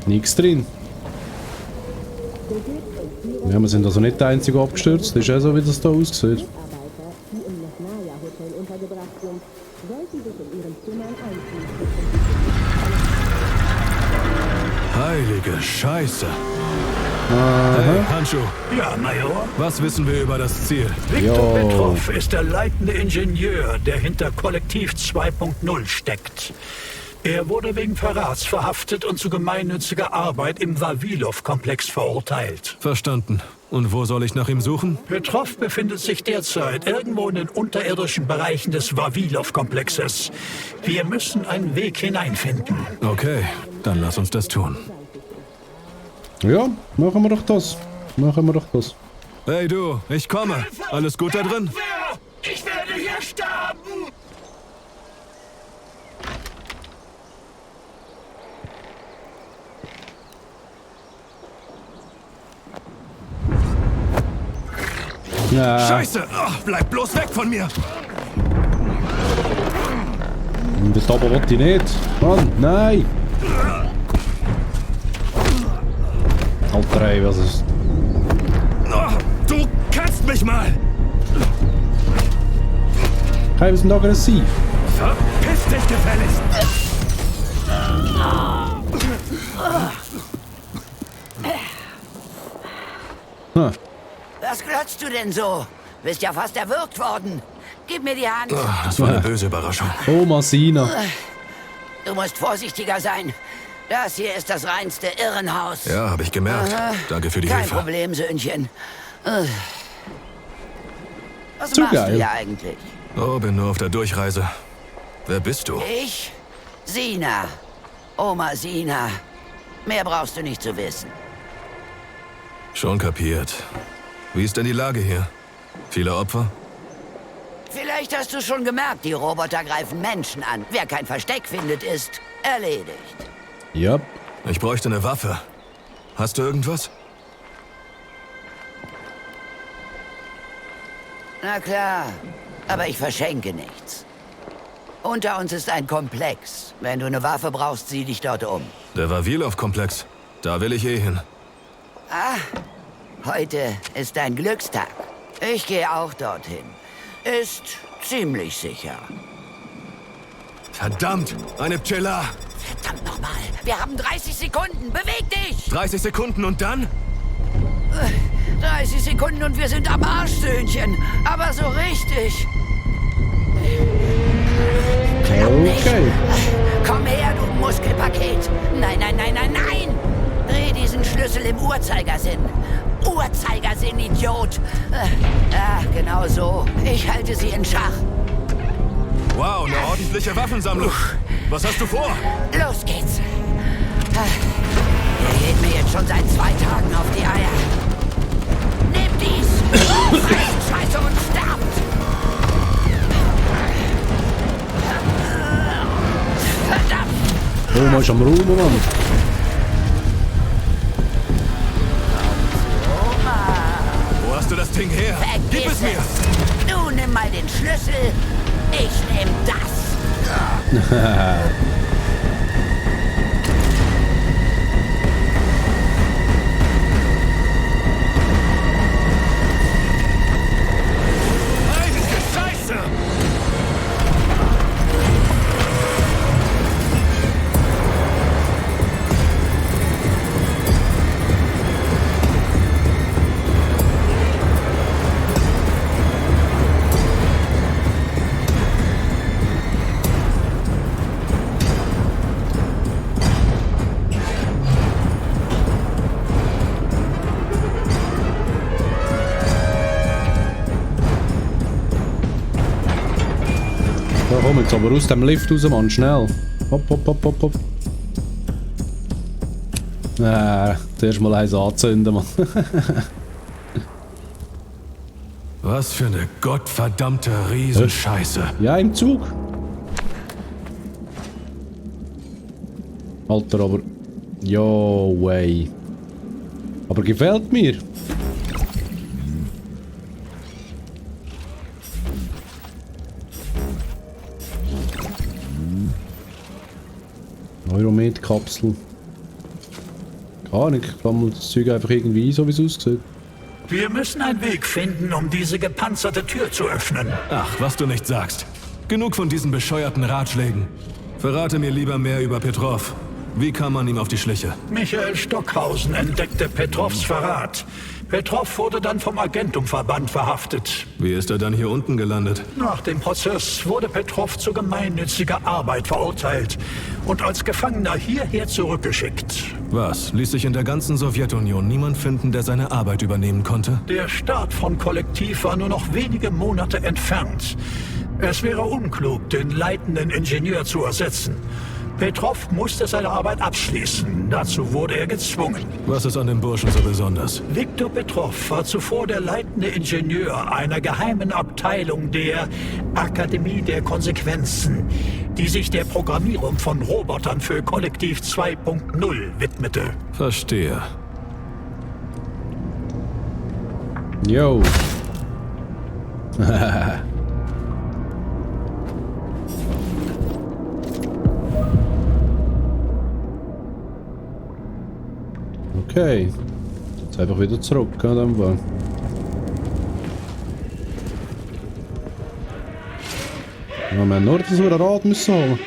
Nix drin. Ja, wir sind also nicht der einzige abgestürzt. Das ist auch so, wie das da aussieht. Heilige Scheiße. Hey, Handschuh. Ja, Major? Was wissen wir über das Ziel? Viktor Petrov ist der leitende Ingenieur, der hinter Kollektiv 2.0 steckt. Er wurde wegen Verrats verhaftet und zu gemeinnütziger Arbeit im Vavilov-Komplex verurteilt. Verstanden. Und wo soll ich nach ihm suchen? Petrov befindet sich derzeit irgendwo in den unterirdischen Bereichen des Vavilov-Komplexes. Wir müssen einen Weg hineinfinden. Okay, dann lass uns das tun. Ja, machen wir doch das. Machen wir doch das. Hey du, ich komme. Alles gut da drin? Ich werde hier sterben! Ja. Scheiße! Oh, bleib bloß weg von mir! Das aber wollte ich nicht. Mann, nein! Alter, ey, was ist... Oh, du kannst mich mal! Hey, wir sind aggressiv. Verpiss dich gefälligst! Hm. Was glotzt du denn so? Bist ja fast erwürgt worden. Gib mir die Hand. Oh, das war eine böse Überraschung. Oma Sina. Du musst vorsichtiger sein. Das hier ist das reinste Irrenhaus. Ja, habe ich gemerkt. Danke für die Kein Hilfe. Problem, Söhnchen. Was Zu machst geil. du hier eigentlich? Oh, bin nur auf der Durchreise. Wer bist du? Ich? Sina. Oma Sina. Mehr brauchst du nicht zu wissen. Schon kapiert. Wie ist denn die Lage hier? Viele Opfer? Vielleicht hast du schon gemerkt, die Roboter greifen Menschen an. Wer kein Versteck findet, ist erledigt. Ja. Ich bräuchte eine Waffe. Hast du irgendwas? Na klar, aber ich verschenke nichts. Unter uns ist ein Komplex. Wenn du eine Waffe brauchst, sieh dich dort um. Der Vavilov-Komplex. Da will ich eh hin. Ah, heute ist ein Glückstag. Ich gehe auch dorthin. Ist ziemlich sicher. Verdammt, eine Pchela. Verdammt nochmal, wir haben 30 Sekunden. Beweg dich! 30 Sekunden und dann? 30 Sekunden und wir sind am Arsch, Söhnchen. Aber so richtig. Okay. Komm her, du Muskelpaket. Nein, nein, nein, nein, nein. Dreh diesen Schlüssel im Uhrzeigersinn. Uhrzeigersinn, Idiot. Ja, genau so. Ich halte sie in Schach. Wow, eine ordentliche Waffensammlung. Was hast du vor? Los geht's. Ihr geht mir jetzt schon seit 2 Tagen auf die Eier. Nehmt dies. Fresst Scheiße und sterbt. Verdammt. Oma ist am Ruhm, Mann. Wo hast du das Ding her? Gib es mir! Du nimm mal den Schlüssel. Ich nehm das. Heilige Scheiße! So, komm jetzt aber aus dem Lift raus, Mann, schnell. Hopp, hopp, hopp, hopp, hopp. Zuerst mal eins anzünden, Mann. Was für eine gottverdammte Riesenscheiße. Ja, im Zug. Alter, aber... Yo, way. Aber gefällt mir. Neuromed-Kapsel. Gar nicht. Kann man das Zeug einfach irgendwie ein, so wie es aussieht. Wir müssen einen Weg finden, um diese gepanzerte Tür zu öffnen. Ach, was du nicht sagst. Genug von diesen bescheuerten Ratschlägen. Verrate mir lieber mehr über Petrov. Wie kam man ihm auf die Schliche? Michael Stockhausen entdeckte Petrovs Verrat. Petrov wurde dann vom Agentumverband verhaftet. Wie ist er dann hier unten gelandet? Nach dem Prozess wurde Petrov zu gemeinnütziger Arbeit verurteilt und als Gefangener hierher zurückgeschickt. Was? Ließ sich in der ganzen Sowjetunion niemand finden, der seine Arbeit übernehmen konnte? Der Start von Kollektiv war nur noch wenige Monate entfernt. Es wäre unklug, den leitenden Ingenieur zu ersetzen. Petrov musste seine Arbeit abschließen. Dazu wurde er gezwungen. Was ist an dem Burschen so besonders? Viktor Petrov war zuvor der leitende Ingenieur einer geheimen Abteilung der Akademie der Konsequenzen, die sich der Programmierung von Robotern für Kollektiv 2.0 widmete. Verstehe. Yo. Okay. Jetzt einfach wieder zurück, ja, dann war. Ja, wir haben nur das Rad müssen holen.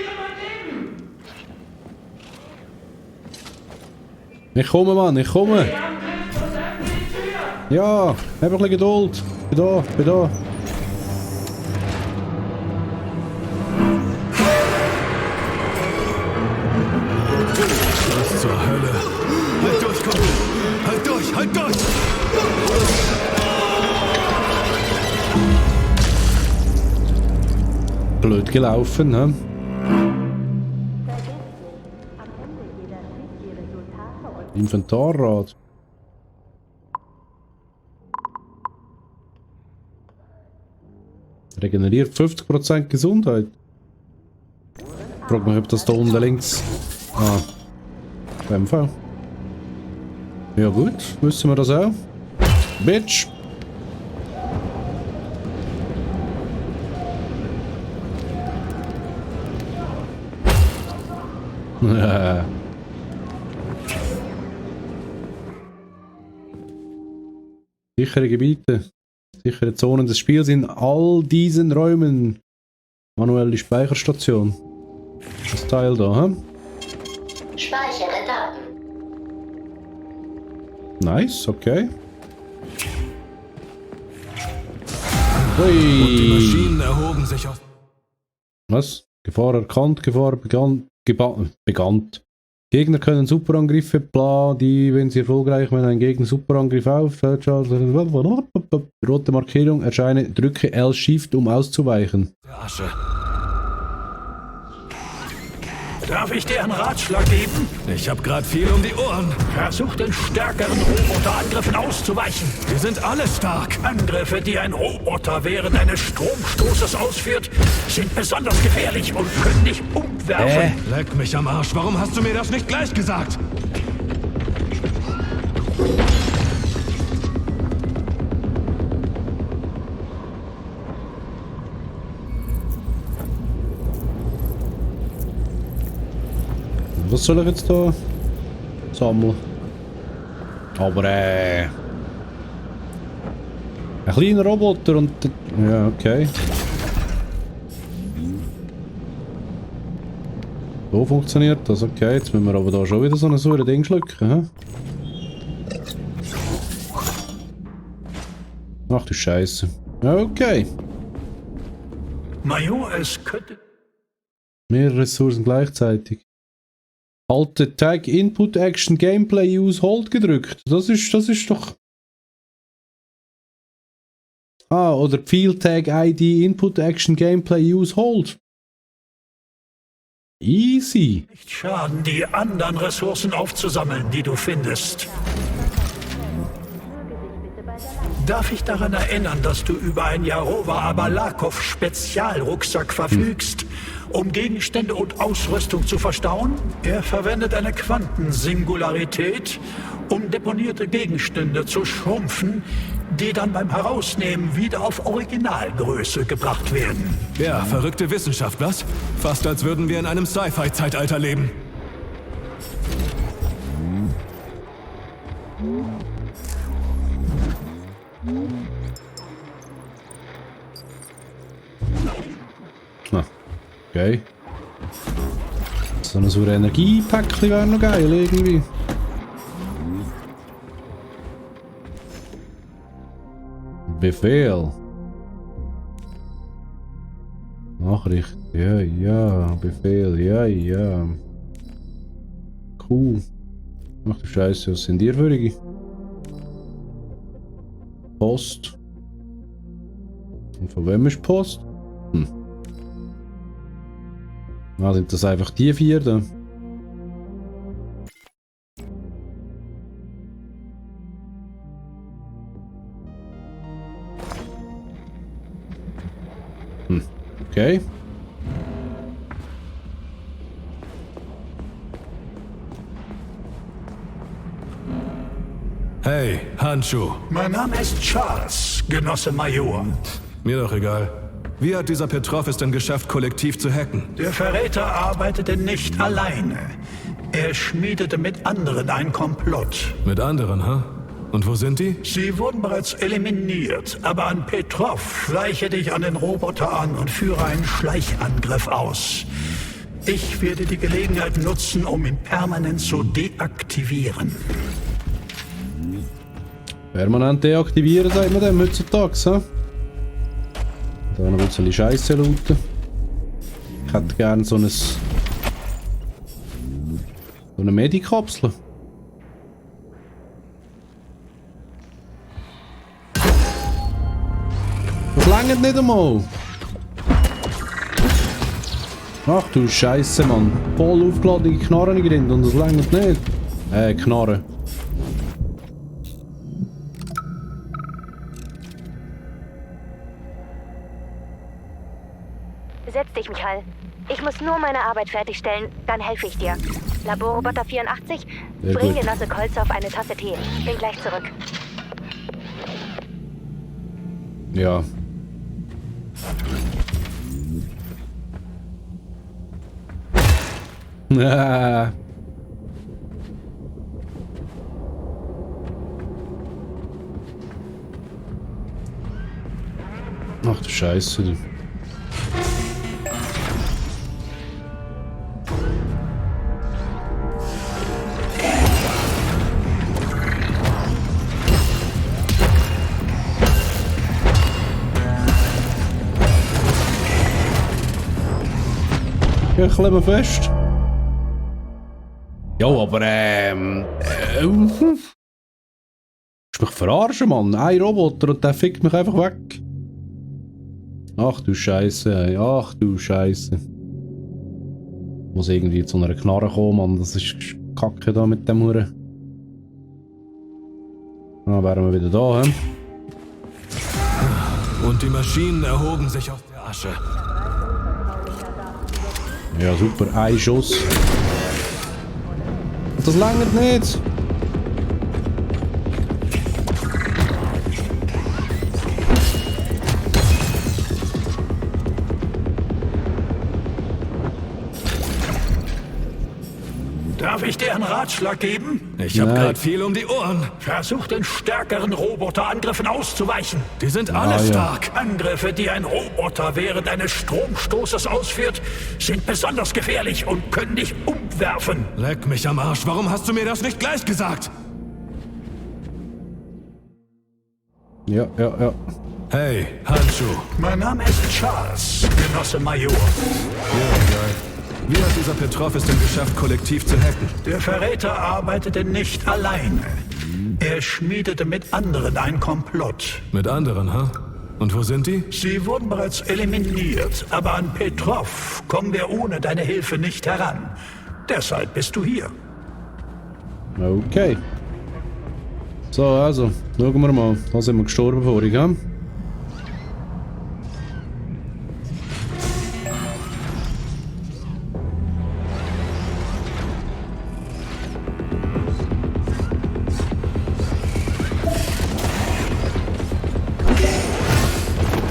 Ich komme, Mann, ich komme! Ja, hab ein bisschen Geduld. Bin da, bin da. Was zur Hölle? Halt durch, Kumpel! Halt durch, halt durch! Blöd gelaufen, ne? Inventarrad. Regeneriert 50% Gesundheit. Ich frage mich, ob das da unten links... Ah. MV. Ja gut, wissen wir das auch. Bitch! Sichere Gebiete, sichere Zonen des Spiels in all diesen Räumen. Manuelle Speicherstation. Das Teil da, hä? Speichere Daten. Nice, okay. Hui. Und die Maschinen erhoben sich aus... Was? Gefahr erkannt, Gefahr begann. Gegner können Superangriffe, bla, die, wenn sie erfolgreich, wenn ein Gegner Superangriff auffällt, rote Markierung, erscheine, drücke L-Shift, um auszuweichen. Asche. Darf ich dir einen Ratschlag geben? Ich hab grad viel um die Ohren. Versuch den stärkeren Roboterangriffen auszuweichen. Die sind alle stark. Angriffe, die ein Roboter während eines Stromstoßes ausführt, sind besonders gefährlich und können dich umwerfen. Leck mich am Arsch. Warum hast du mir das nicht gleich gesagt? Was soll ich jetzt da sammeln? Aber ein kleiner Roboter und... Ja, okay. So funktioniert das, okay. Jetzt müssen wir aber da schon wieder so ein saures Ding schlucken, hä? Ach du Scheiße. Okay. Major, es könnte... Mehrere Ressourcen gleichzeitig. Halte Tag Input Action Gameplay Use Hold gedrückt. Das ist doch... Ah, oder Field Tag ID Input Action Gameplay Use Hold. Easy. Nicht schaden, die anderen Ressourcen aufzusammeln, die du findest. Darf ich daran erinnern, dass du über einen Jarova Abalakov Spezialrucksack verfügst, um Gegenstände und Ausrüstung zu verstauen? Er verwendet eine Quantensingularität, um deponierte Gegenstände zu schrumpfen, die dann beim Herausnehmen wieder auf Originalgröße gebracht werden. Ja, verrückte Wissenschaft, was? Fast als würden wir in einem Sci-Fi-Zeitalter leben. Okay. So ein sauer Energiepäckchen wäre noch geil irgendwie. Befehl. Nachricht. Ja, ja. Befehl. Ja, ja. Cool. Ach du Scheiße, was sind ihr für? Post. Und von wem ist Post? Ah, sind das einfach die 4 da? Okay. Hey, Handschuh. Mein Name ist Charles, Genosse Major. Mir doch egal. Wie hat dieser Petrov es denn geschafft, kollektiv zu hacken? Der Verräter arbeitete nicht alleine. Er schmiedete mit anderen ein Komplott. Mit anderen, ha? Und wo sind die? Sie wurden bereits eliminiert, aber an Petrov schleiche dich an den Roboter an und führe einen Schleichangriff aus. Ich werde die Gelegenheit nutzen, um ihn permanent zu deaktivieren. Permanent deaktivieren, sagt man dem heutzutage, ha? Da noch ein bisschen Scheiße looten. Ich hätte gerne so eine Medikapsel. Das reicht nicht einmal. Ach du Scheiße, Mann. Voll aufgeladene Knarren drin und das reicht nicht. Knarren. Setz dich, Michael. Ich muss nur meine Arbeit fertigstellen, dann helfe ich dir. Laborroboter 84, bring dir nasse Kolze auf eine Tasse Tee. Bin gleich zurück. Ja. Ach du Scheiße, du. Ja, ich lebe fest. Ja, aber willst du mich verarschen, Mann? Ein Roboter und der fickt mich einfach weg. Ach du Scheiße, ach du Scheiße. Muss irgendwie zu einer Knarre kommen, Mann. Das ist Kacke da mit dem Huren. Dann wären wir wieder da, hä? Und die Maschinen erhoben sich aus der Asche. Ja, super. Ein Schuss. Das langt nicht. Darf ich dir einen Ratschlag geben? Ich habe gerade viel um die Ohren. Versuch den stärkeren Roboterangriffen auszuweichen. Die sind alle stark. Angriffe, die ein Roboter während eines Stromstoßes ausführt, sind besonders gefährlich und können dich umwerfen. Leck mich am Arsch. Warum hast du mir das nicht gleich gesagt? Ja. Hey, Handschuh. Mein Name ist Charles, Genosse Major. Ja, geil. Wie hat dieser Petrov es denn geschafft, kollektiv zu hacken? Der Verräter arbeitete nicht alleine. Er schmiedete mit anderen ein Komplott. Mit anderen, ha? Und wo sind die? Sie wurden bereits eliminiert, aber an Petrov kommen wir ohne deine Hilfe nicht heran. Deshalb bist du hier. Okay. So, also, schauen wir mal. Da sind wir gestorben vorhin, ja?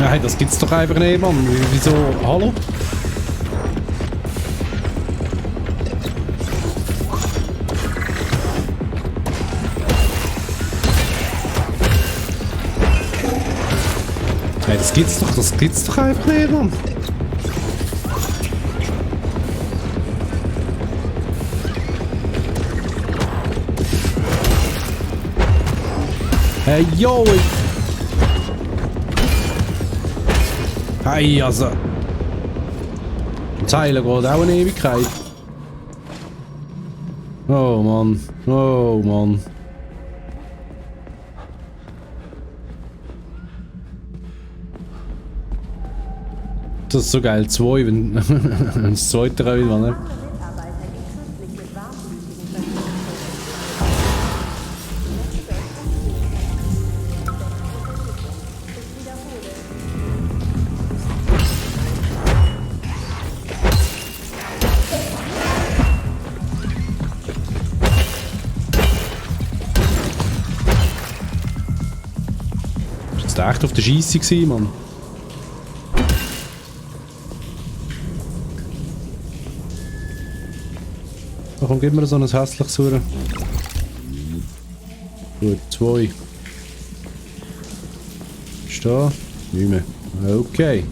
Nein, das gibt's doch einfach nicht, Mann. Wieso? Hallo? Hey, das gibt's doch einfach nicht, Mann. Hey, yo! Hey, also. Das Heilen geht auch eine Ewigkeit. Oh Mann. Oh Mann. Das ist so geil. 2, wenn das zweite will, ne? Das war echt auf der Scheisse, Mann. Warum gibt mir so ein hässliches Uhr? Gut, 2. Ist da? Nicht mehr. Okay.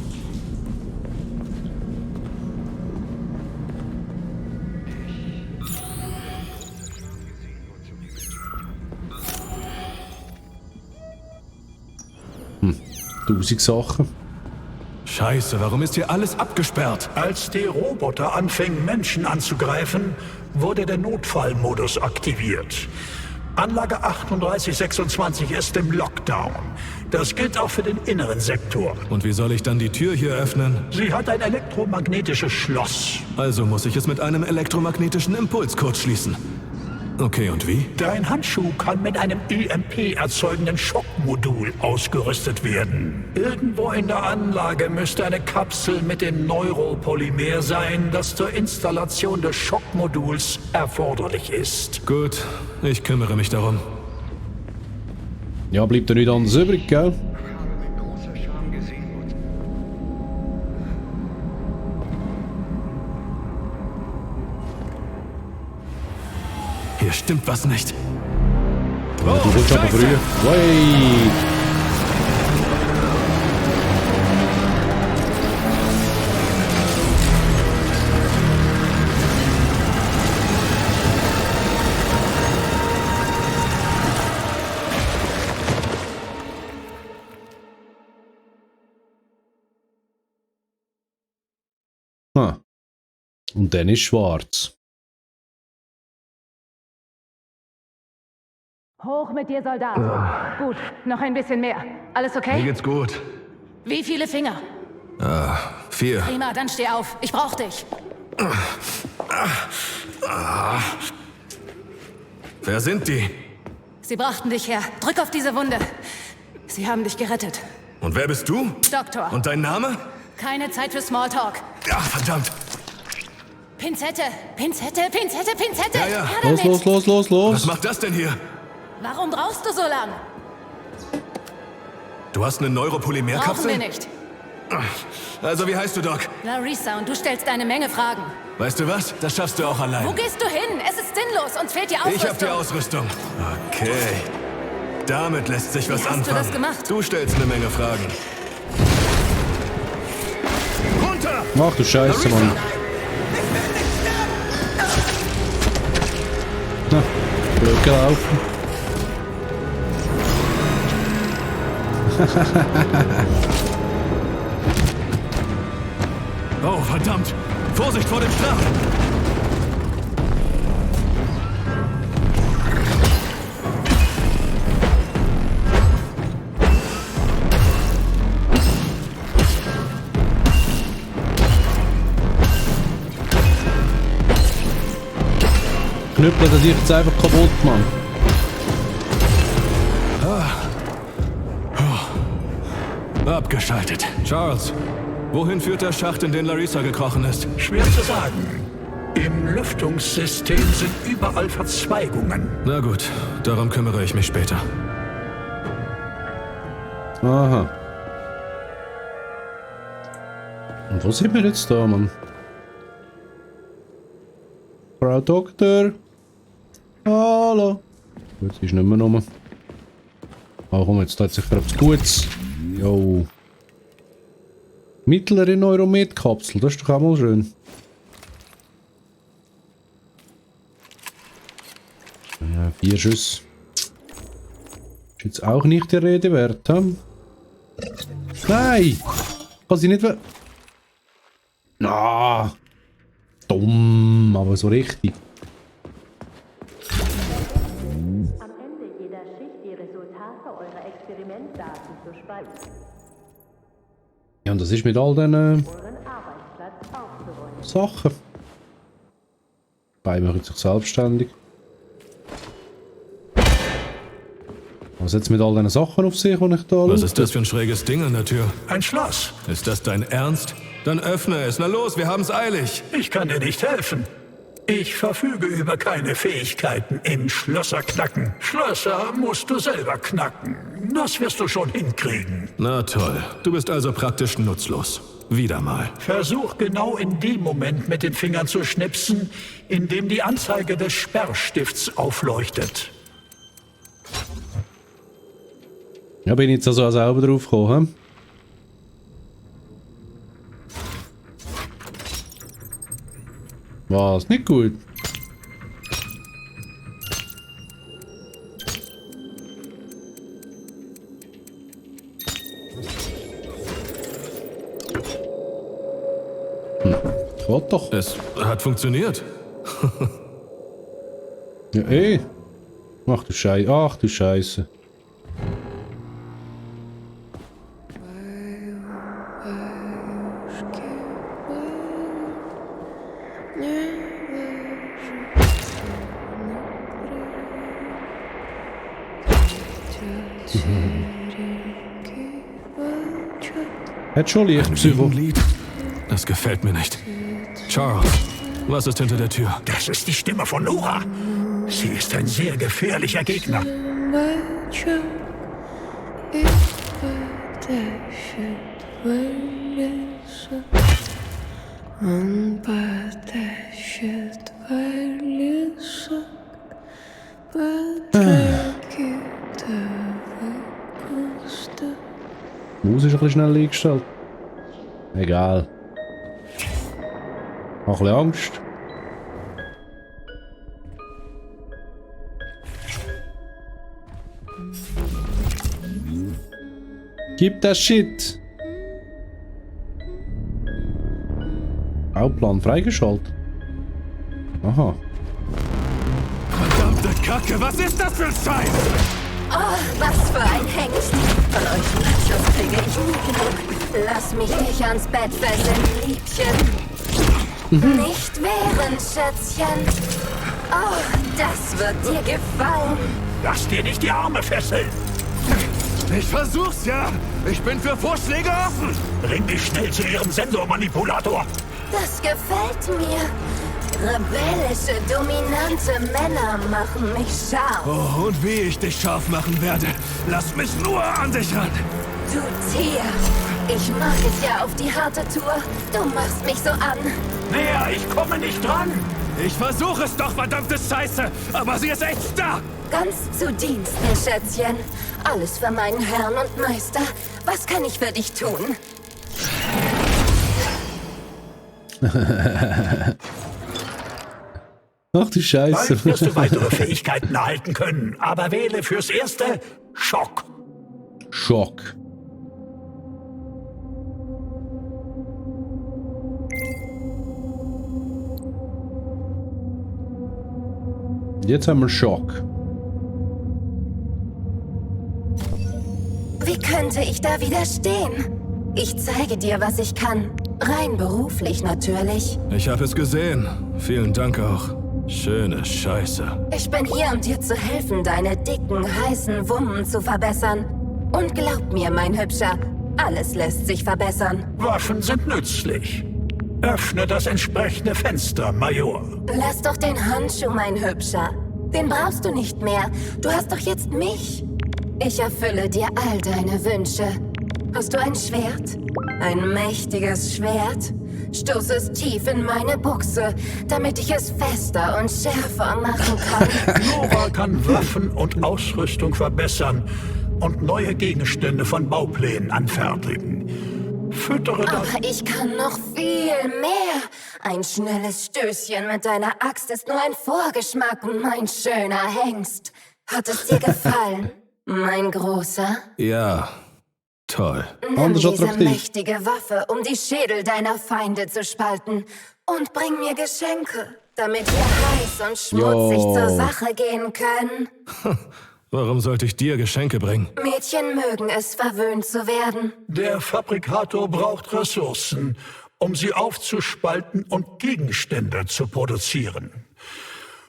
Hm, 1000 Sachen. Scheiße, warum ist hier alles abgesperrt? Als die Roboter anfingen, Menschen anzugreifen, wurde der Notfallmodus aktiviert. Anlage 3826 ist im Lockdown. Das gilt auch für den inneren Sektor. Und wie soll ich dann die Tür hier öffnen? Sie hat ein elektromagnetisches Schloss. Also muss ich es mit einem elektromagnetischen Impuls kurzschließen. Okay, und wie? Dein Handschuh kann mit einem EMP erzeugenden Schockmodul ausgerüstet werden. Irgendwo in der Anlage müsste eine Kapsel mit dem Neuropolymer sein, das zur Installation des Schockmoduls erforderlich ist. Gut, ich kümmere mich darum. Ja, bleibt da nicht anders übrig, gell? Hier stimmt was nicht. Oh, du kommst aber früher. Wey! Ah. Und dann ist schwarz. Hoch mit dir, Soldat. Gut, noch ein bisschen mehr. Alles okay? Mir geht's gut. Wie viele Finger? 4. Prima, dann steh auf. Ich brauch dich. Wer sind die? Sie brachten dich her. Drück auf diese Wunde. Sie haben dich gerettet. Und wer bist du? Doktor. Und dein Name? Keine Zeit für Smalltalk. Ach, verdammt. Pinzette, Pinzette, Pinzette, Pinzette. Ja. Los. Was macht das denn hier? Warum brauchst du so lang? Du hast eine Neuropolymerkapsel? Brauchen wir nicht. Also, wie heißt du, Doc? Larissa, und du stellst eine Menge Fragen. Weißt du was? Das schaffst du auch allein. Wo gehst du hin? Es ist sinnlos. Uns fehlt die Ausrüstung. Ich hab die Ausrüstung. Okay. Damit lässt sich was anfangen. Wie hast du das gemacht? Du stellst eine Menge Fragen. Runter! Ach du Scheiße, Mann. Na, blöd gelaufen. Oh, verdammt! Vorsicht vor dem Strach! Knüppel das ich jetzt einfach kaputt, Mann. Abgeschaltet. Charles, wohin führt der Schacht, in den Larissa gekrochen ist? Schwer zu sagen. Im Lüftungssystem sind überall Verzweigungen. Na gut, darum kümmere ich mich später. Aha. Und wo sind wir jetzt da, Mann? Frau Doktor? Hallo? Gut, sie ist nicht mehr rum. Ah, komm, jetzt hat sich etwas Gutes. Jo. Mittlere Neuromed-Kapsel, das ist doch auch mal schön. Ja, 4 Schüsse. Ist jetzt auch nicht die Rede wert, hm? Nein! Kann sie nicht... Na, dumm, aber so richtig. Am Ende jeder Schicht die Resultate eurer Experimentdaten zu speichern. Ja, und das ist mit all diesen Sachen. Beide machen sich selbstständig. Was jetzt mit all diesen Sachen auf sich, die ich da Was ist das für ein schräges Ding an der Tür? Ein Schloss. Ist das dein Ernst? Dann öffne es. Na los, wir haben's eilig. Ich kann dir nicht helfen. Ich verfüge über keine Fähigkeiten in Schlösser knacken. Schlösser musst du selber knacken. Das wirst du schon hinkriegen. Na toll. Du bist also praktisch nutzlos. Wieder mal. Versuch genau in dem Moment mit den Fingern zu schnipsen, in dem die Anzeige des Sperrstifts aufleuchtet. Ja, bin ich jetzt also auch selber drauf gekommen, hm? Was? Nicht gut. Geht doch. Es hat funktioniert. Ja, ey. Ach du Scheiße. Ach du Scheiße. Hat schon leicht, Psycho. Lied? Das gefällt mir nicht. Charles, was ist hinter der Tür? Das ist die Stimme von Nora. Sie ist ein sehr gefährlicher Gegner. Die Maus ist ein bisschen schnell eingestellt. Egal. Mach ein bisschen Angst. Gib das Shit! Bauplan freigeschaltet. Aha. Verdammte Kacke, was ist das für ein Scheiß? Oh, was für ein Hengst. Von euch Machos kriege ich nie genug. Lass mich nicht ans Bett fesseln, Liebchen. Nicht wehren, Schätzchen. Oh, das wird dir gefallen. Lass dir nicht die Arme fesseln. Ich versuch's ja. Ich bin für Vorschläge offen. Bring dich schnell zu ihrem Sensormanipulator. Das gefällt mir. Rebellische, dominante Männer machen mich scharf. Oh, und wie ich dich scharf machen werde. Lass mich nur an dich ran. Du Tier. Ich mache dich ja auf die harte Tour. Du machst mich so an. Näher, ich komme nicht dran. Ich versuche es doch, verdammte Scheiße. Aber sie ist echt da. Ganz zu Diensten, Schätzchen. Alles für meinen Herrn und Meister. Was kann ich für dich tun? Ach du Scheiße. Bald wirst du weitere Fähigkeiten erhalten können. Aber wähle fürs Erste Schock. Schock. Jetzt haben wir Schock. Wie könnte ich da widerstehen? Ich zeige dir, was ich kann. Rein beruflich natürlich. Ich habe es gesehen. Vielen Dank auch. Schöne Scheiße. Ich bin hier, um dir zu helfen, deine dicken, heißen Wummen zu verbessern. Und glaub mir, mein Hübscher, alles lässt sich verbessern. Waffen sind nützlich. Öffne das entsprechende Fenster, Major. Lass doch den Handschuh, mein Hübscher. Den brauchst du nicht mehr. Du hast doch jetzt mich. Ich erfülle dir all deine Wünsche. Hast du ein Schwert? Ein mächtiges Schwert? Stoß es tief in meine Buchse, damit ich es fester und schärfer machen kann. Nova kann Waffen und Ausrüstung verbessern und neue Gegenstände von Bauplänen anfertigen. Füttere das... Aber ich kann noch viel mehr. Ein schnelles Stößchen mit deiner Axt ist nur ein Vorgeschmack, mein schöner Hengst. Hat es dir gefallen, mein Großer? Ja, toll. Nimm diese mächtige Waffe, um die Schädel deiner Feinde zu spalten. Und bring mir Geschenke, damit wir heiß und schmutzig zur Sache gehen können. Warum sollte ich dir Geschenke bringen? Mädchen mögen es, verwöhnt zu werden. Der Fabrikator braucht Ressourcen, um sie aufzuspalten und Gegenstände zu produzieren.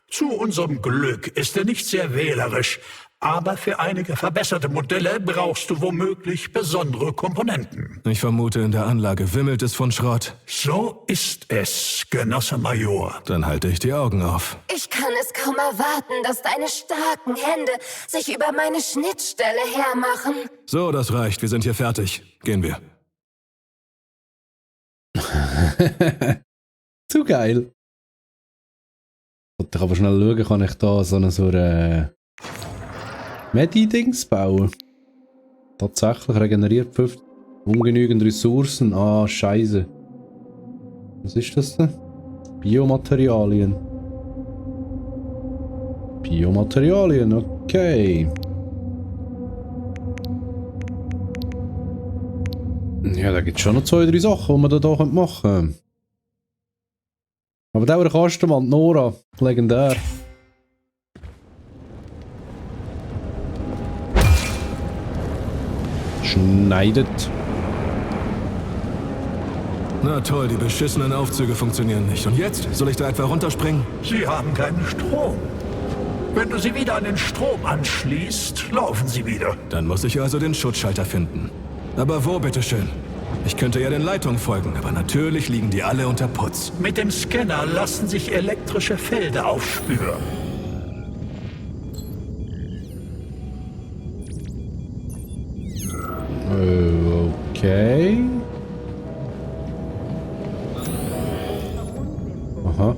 Zu unserem Glück ist er nicht sehr wählerisch, aber für einige verbesserte Modelle brauchst du womöglich besondere Komponenten. Ich vermute, in der Anlage wimmelt es von Schrott. So ist es, Genosse Major. Dann halte ich die Augen auf. Ich kann es kaum erwarten, dass deine starken Hände sich über meine Schnittstelle hermachen. So, das reicht. Wir sind hier fertig. Gehen wir. Zu geil. Ich kann aber schnell schauen, kann ich da so eine Medi-Dings bauen? Tatsächlich regeneriert 5 ungenügend Ressourcen. Ah, scheiße. Was ist das denn? Biomaterialien. Biomaterialien, okay. Ja, da gibt es schon noch 2, 3 Sachen, die man da machen können. Aber der Kastenwand, Nora, legendär. Schneidet. Na toll, die beschissenen Aufzüge funktionieren nicht. Und jetzt? Soll ich da etwa runterspringen? Sie haben keinen Strom. Wenn du sie wieder an den Strom anschließt, laufen sie wieder. Dann muss ich also den Schutzschalter finden. Aber wo, bitteschön? Ich könnte ja den Leitungen folgen, aber natürlich liegen die alle unter Putz. Mit dem Scanner lassen sich elektrische Felder aufspüren. Okay. Aha.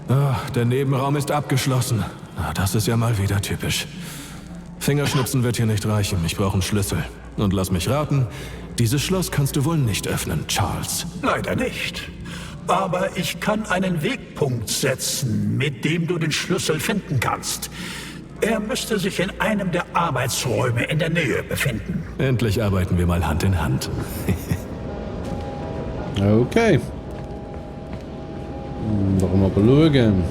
Ah, der Nebenraum ist abgeschlossen. Ah, das ist ja mal wieder typisch. Fingerschnipsen wird hier nicht reichen. Ich brauche einen Schlüssel. Und lass mich raten, dieses Schloss kannst du wohl nicht öffnen, Charles. Leider nicht. Aber ich kann einen Wegpunkt setzen, mit dem du den Schlüssel finden kannst. Er müsste sich in einem der Arbeitsräume in der Nähe befinden. Endlich arbeiten wir mal Hand in Hand. Okay. Warum aber schauen?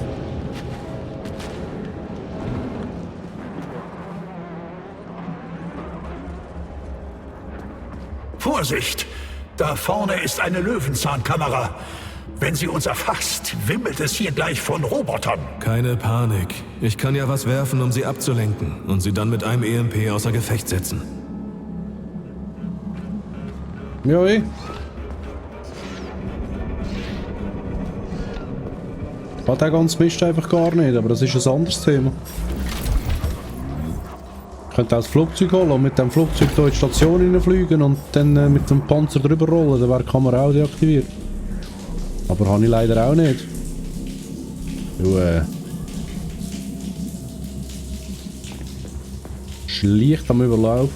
Vorsicht! Da vorne ist eine Löwenzahnkamera. Wenn sie uns erfasst, wimmelt es hier gleich von Robotern. Keine Panik. Ich kann ja was werfen, um sie abzulenken und sie dann mit einem EMP außer Gefecht setzen. Ja, Hat der ganze Mist einfach gar nicht, aber das ist ein anderes Thema. Ich könnte auch das Flugzeug holen und mit dem Flugzeug hier in die Station hineinfliegen und dann mit dem Panzer drüber rollen, dann wäre die Kamera auch deaktiviert. Aber habe ich leider auch nicht. Du, schlicht am Überlauf.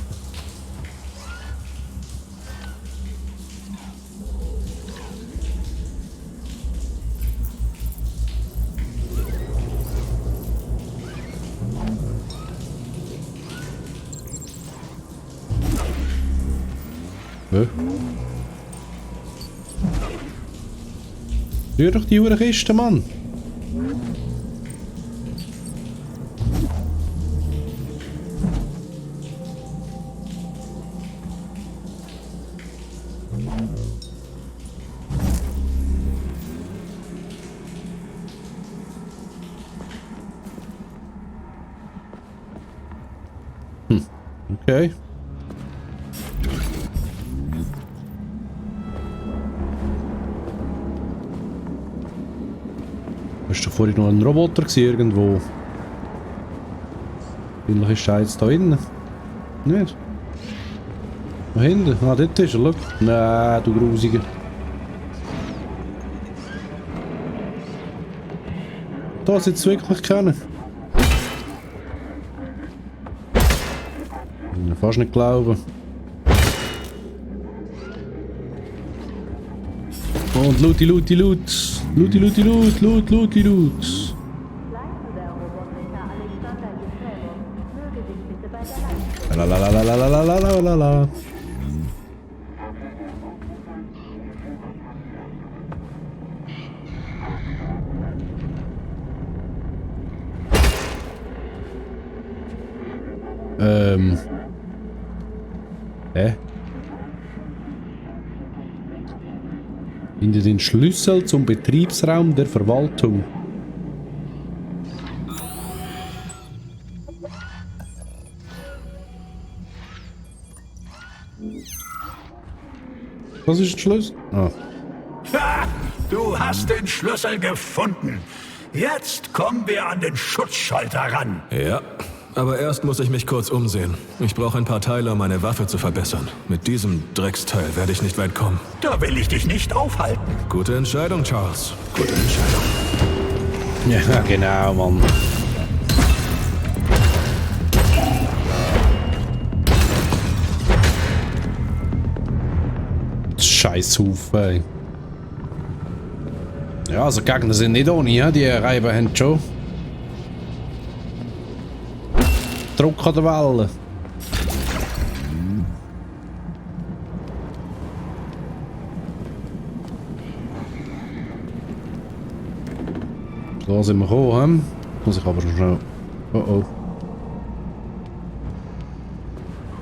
Rühr doch die Kiste, Mann! Okay. Hast du vorhin noch ein Roboter gesehen irgendwo? Vielleicht ist er jetzt da innen. Nicht? Da hinten? Ah, dort ist er, schau. Nein, du Grusiger. Da sitzt es wirklich kennen. Ich kann fast nicht glauben. Und Looty, Looty, Loot. Looty, Looty, Loot, Loot, Looty, Loot. Lalalalalalalalalala. Finde den Schlüssel zum Betriebsraum der Verwaltung. Was ist der Schlüssel? Ah. Ha! Du hast den Schlüssel gefunden. Jetzt kommen wir an den Schutzschalter ran. Ja, aber erst muss ich mich kurz umsehen. Ich brauche ein paar Teile, um meine Waffe zu verbessern. Mit diesem Drecksteil werde ich nicht weit kommen. Da will ich dich nicht aufhalten. Gute Entscheidung, Charles. Gute Entscheidung. Ja, genau, Mann. Scheißhaufen, ey. Ja, also Gegner sind nicht ohne, ja? Die Reiben haben schon Druck an der Welle. Da sind wir gekommen, muss ich aber schon schnell... Oh oh.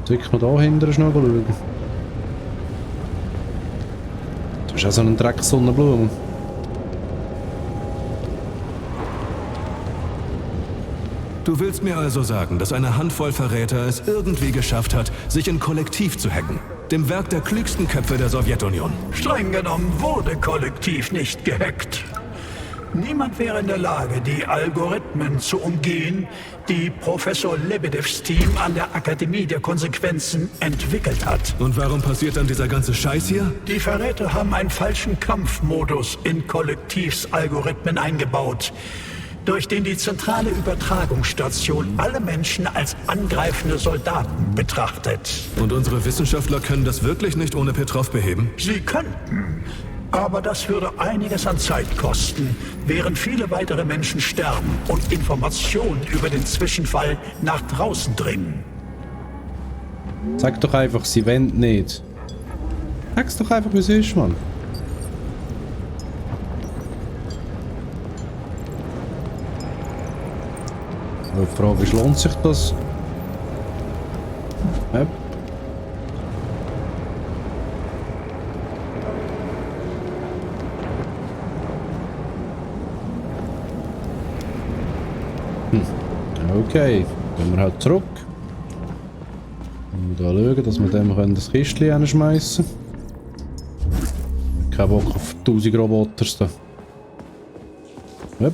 Soll ich noch da hinten schnell schauen? Das ist auch so ein Dreck Sonnenblumen. Du willst mir also sagen, dass eine Handvoll Verräter es irgendwie geschafft hat, sich in Kollektiv zu hacken? Dem Werk der klügsten Köpfe der Sowjetunion. Streng genommen wurde Kollektiv nicht gehackt. Niemand wäre in der Lage, die Algorithmen zu umgehen, die Professor Lebedevs Team an der Akademie der Konsequenzen entwickelt hat. Und warum passiert dann dieser ganze Scheiß hier? Die Verräter haben einen falschen Kampfmodus in Kollektivs Algorithmen eingebaut, durch den die zentrale Übertragungsstation alle Menschen als angreifende Soldaten betrachtet. Und unsere Wissenschaftler können das wirklich nicht ohne Petrov beheben? Sie könnten. Aber das würde einiges an Zeit kosten, während viele weitere Menschen sterben und Informationen über den Zwischenfall nach draußen dringen. Sag doch einfach, sie wollen nicht. Sag's doch einfach, wie es ist, Mann. Die Frage ist, lohnt sich das? Ja. Okay, gehen wir halt zurück. Und da schauen, dass wir dem das Kistchen hinschmeißen können. Kein Bock auf 1000 Roboters da. Ja,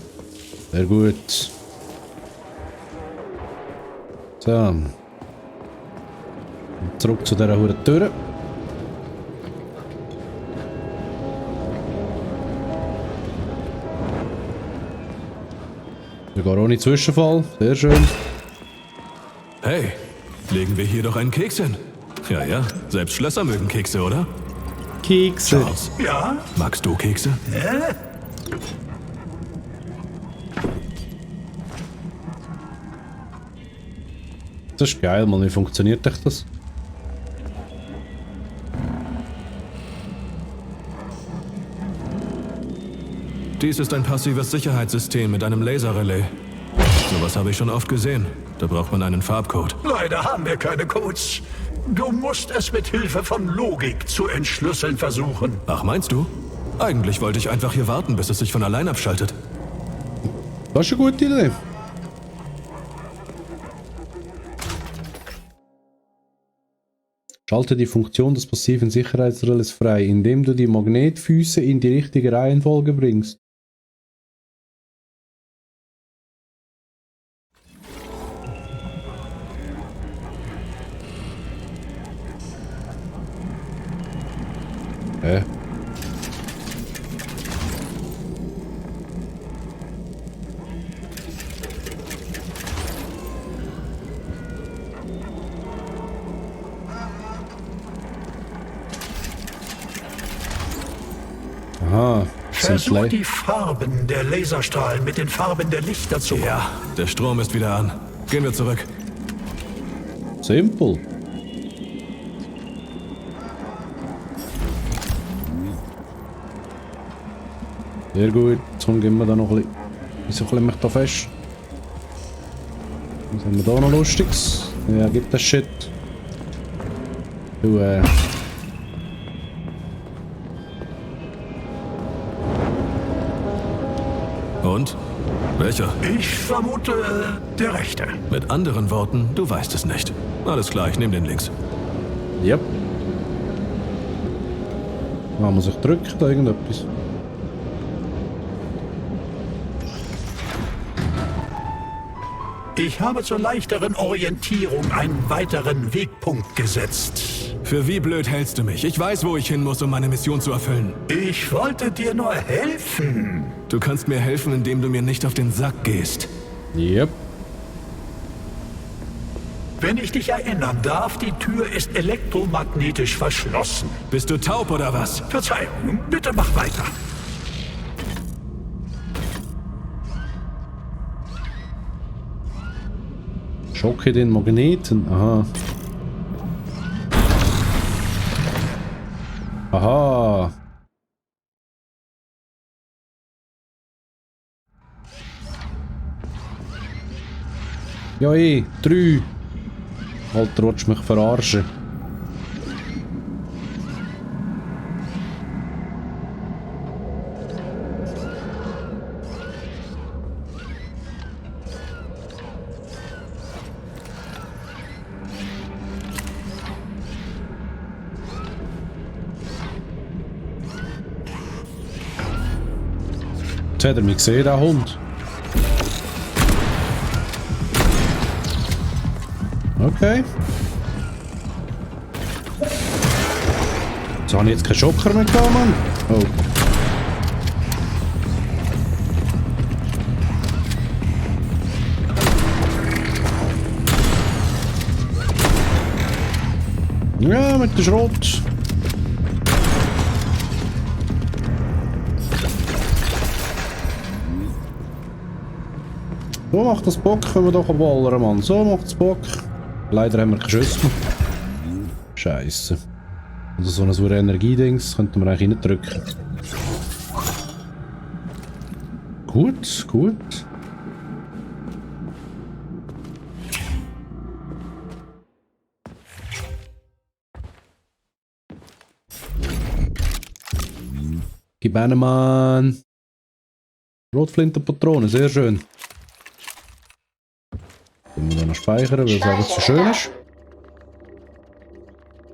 sehr gut. So. Und zurück zu dieser hohen Tür. Sogar ohne Zwischenfall. Sehr schön. Hey, legen wir hier doch einen Keks hin. Ja, ja, selbst Schlösser mögen Kekse, oder? Kekse. Charles, ja? Magst du Kekse? Hä? Das ist geil, Mann. Wie funktioniert echt das? Dies ist ein passives Sicherheitssystem mit einem Laserrelais. Sowas habe ich schon oft gesehen. Da braucht man einen Farbcode. Leider haben wir keine Codes. Du musst es mit Hilfe von Logik zu entschlüsseln versuchen. Ach, meinst du? Eigentlich wollte ich einfach hier warten, bis es sich von allein abschaltet. Das ist eine gute Idee. Schalte die Funktion des passiven Sicherheitsrelais frei, indem du die Magnetfüße in die richtige Reihenfolge bringst. Aha. Versuch die Farben der Laserstrahlen mit den Farben der Lichter zu machen. Ja, der Strom ist wieder an. Gehen wir zurück. Simpel. Sehr gut. Jetzt gehen wir da noch ein bisschen. Wieso klemme ich da fest? Was haben wir da noch Lustiges? Ja, gibt das Shit. Du, Und? Welcher? Ich vermute, der rechte. Mit anderen Worten, du weißt es nicht. Alles klar, ich nehme den links. Yep. Da muss ich drücken, da irgendetwas. Ich habe zur leichteren Orientierung einen weiteren Wegpunkt gesetzt. Für wie blöd hältst du mich? Ich weiß, wo ich hin muss, um meine Mission zu erfüllen. Ich wollte dir nur helfen. Du kannst mir helfen, indem du mir nicht auf den Sack gehst. Yep. Wenn ich dich erinnern darf, die Tür ist elektromagnetisch verschlossen. Bist du taub oder was? Verzeihung, bitte mach weiter. Schocke den Magneten. Aha. Aha. Ja, 3. Alter, willst du mich verarschen? Jetzt hat er mich gesehen, der Hund. Okay. Jetzt habe ich jetzt keinen Schocker mehr gehabt, Mann. Oh. Ja, mit dem Schrott. So macht das Bock, können wir doch ballern, Mann. So macht es Bock. Leider haben wir keine Schüsse mehr. Scheisse. Also so ein sauer Energiedings könnten wir eigentlich reindrücken. Gut, gut. Gib einen, Mann. Rotflintenpatronen, sehr schön. Können wir da noch speichern, weil es einfach so schön ist.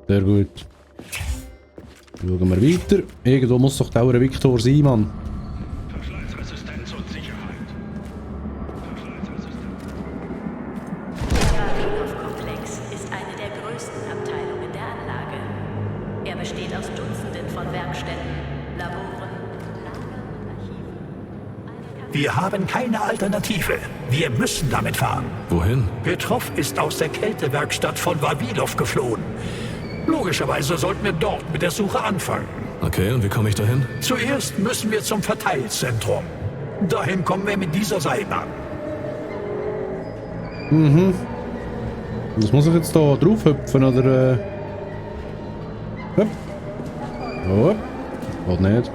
Sehr gut. Schauen wir weiter. Irgendwo muss doch der Victor sein, Mann. Verschleißresistenz und Sicherheit. Der Vavilov-Komplex ist eine der größten Abteilungen der Anlage. Er besteht aus Dutzenden von Werkstätten, Laboren, Lagern und Archiven. Wir haben keine Alternative. Wir müssen damit fahren. Wohin? Petrov ist aus der Kältewerkstatt von Vavilov geflohen. Logischerweise sollten wir dort mit der Suche anfangen. Okay, und wie komme ich dahin? Zuerst müssen wir zum Verteilzentrum. Dahin kommen wir mit dieser Seilbahn. Mhm. Was muss ich jetzt da drauf hüpfen, oder? Hopp. Hopp. Geht nicht.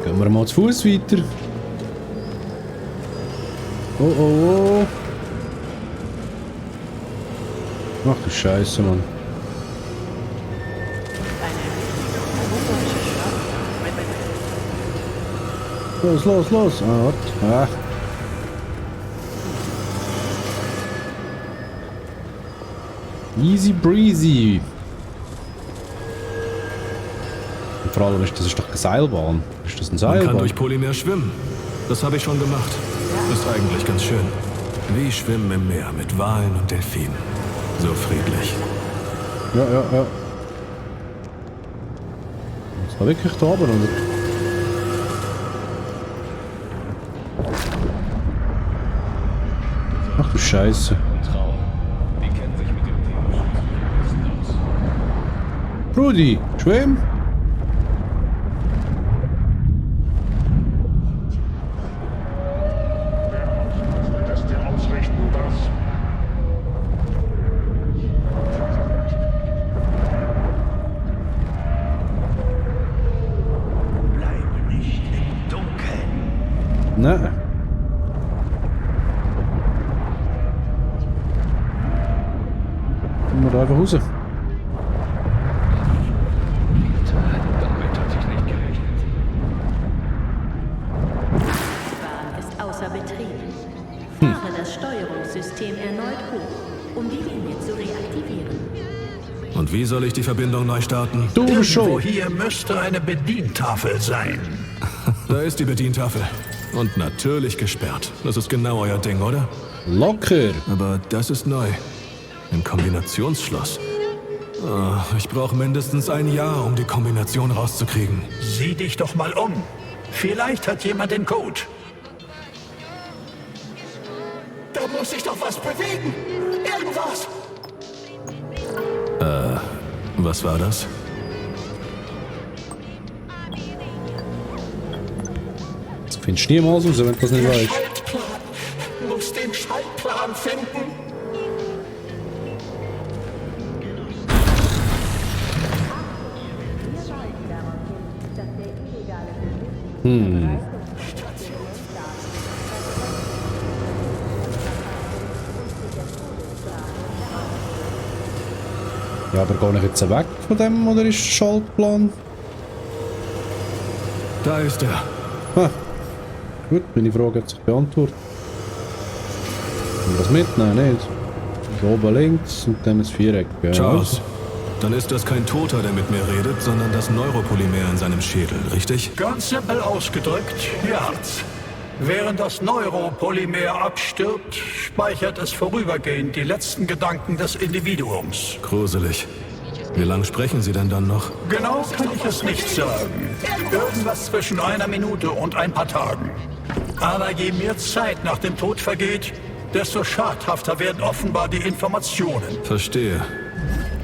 Gehen wir mal zu Fuß weiter. Oh, oh, oh. Ach du Scheiße, Mann. Los, los, los. Ah, warte. Ah. Easy breezy. Und vor allem das ist doch eine Seilbahn. Ist das eine Seilbahn? Man kann durch Polymer schwimmen. Das habe ich schon gemacht. Ist eigentlich ganz schön. Wie Schwimmen im Meer mit Walen und Delfinen. So friedlich. Ja. Das war wirklich da oben, oder? Ach du Scheiße. Rudi, schwimm! Nein. Kommen wir da einfach raus. Damit hatte ich nicht gerechnet. Die Bahn ist außer Betrieb. Fahre das Steuerungssystem erneut hoch, um die Linie zu reaktivieren. Und wie soll ich die Verbindung neu starten? Irgendwo hier müsste eine Bedientafel sein. Da ist die Bedientafel. Und natürlich gesperrt. Das ist genau euer Ding, oder? Locker. Aber das ist neu. Ein Kombinationsschloss. Oh, ich brauche mindestens ein Jahr, um die Kombination rauszukriegen. Sieh dich doch mal um. Vielleicht hat jemand den Code. Da muss sich doch was bewegen. Irgendwas. Was war das? Das findest du niemals raus, wenn du das nicht weißt. Schaltplan. Muss den Schaltplan finden. Ja, aber gehe ich jetzt weg von dem, oder ist der Schaltplan? Da ist er. Ah. Gut, meine Frage hat sich beantwortet. Können wir das mitnehmen? Nicht? Oben links und dann das Viereck. Ja. Charles, dann ist das kein Toter, der mit mir redet, sondern das Neuropolymer in seinem Schädel, richtig? Ganz simpel ausgedrückt, ja. Während das Neuropolymer abstirbt, speichert es vorübergehend die letzten Gedanken des Individuums. Gruselig. Wie lange sprechen Sie denn dann noch? Genau kann ich es nicht sagen. Irgendwas zwischen einer Minute und ein paar Tagen. Aber je mehr Zeit nach dem Tod vergeht, desto schadhafter werden offenbar die Informationen. Verstehe.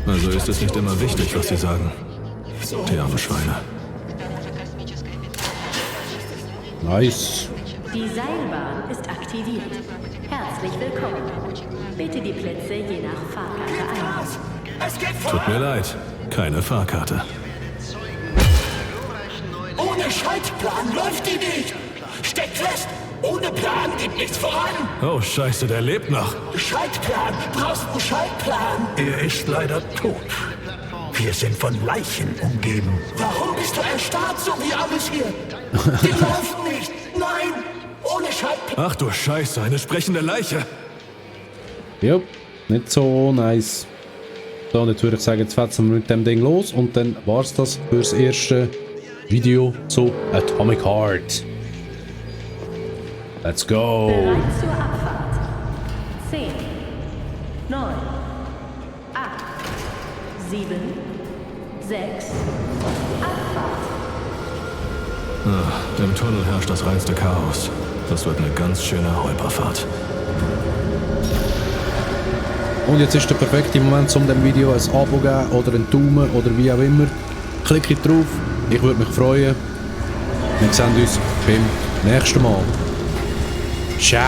Also ist es nicht immer wichtig, was Sie sagen. Die armen Schweine. Nice. Die Seilbahn ist aktiviert. Herzlich willkommen. Bitte die Plätze je nach Fahrkarte ein. Tut mir leid, keine Fahrkarte. Ohne Schaltplan läuft die nicht. Steckt fest. Ohne Plan geht nichts voran. Oh, Scheiße, der lebt noch. Schaltplan. Brauchst einen Schaltplan. Er ist leider tot. Wir sind von Leichen umgeben. Warum bist du erstarrt, so wie alles hier? Die laufen nicht. Nein. Ohne Schaltplan. Ach du Scheiße, eine sprechende Leiche. Ja, nicht so nice. So, und jetzt würde ich sagen, jetzt fetzen wir mit dem Ding los und dann war es das für das erste Video zu Atomic Heart. Let's go! Bereit zur Abfahrt. 10, 9, 8, 7, 6, Abfahrt. Im Tunnel herrscht das reinste Chaos. Das wird eine ganz schöne Holperfahrt. Und jetzt ist der perfekte Moment, um dem Video ein Abo zu geben oder einen Daumen oder wie auch immer. Klickt drauf, ich würde mich freuen. Wir sehen uns beim nächsten Mal. Ciao!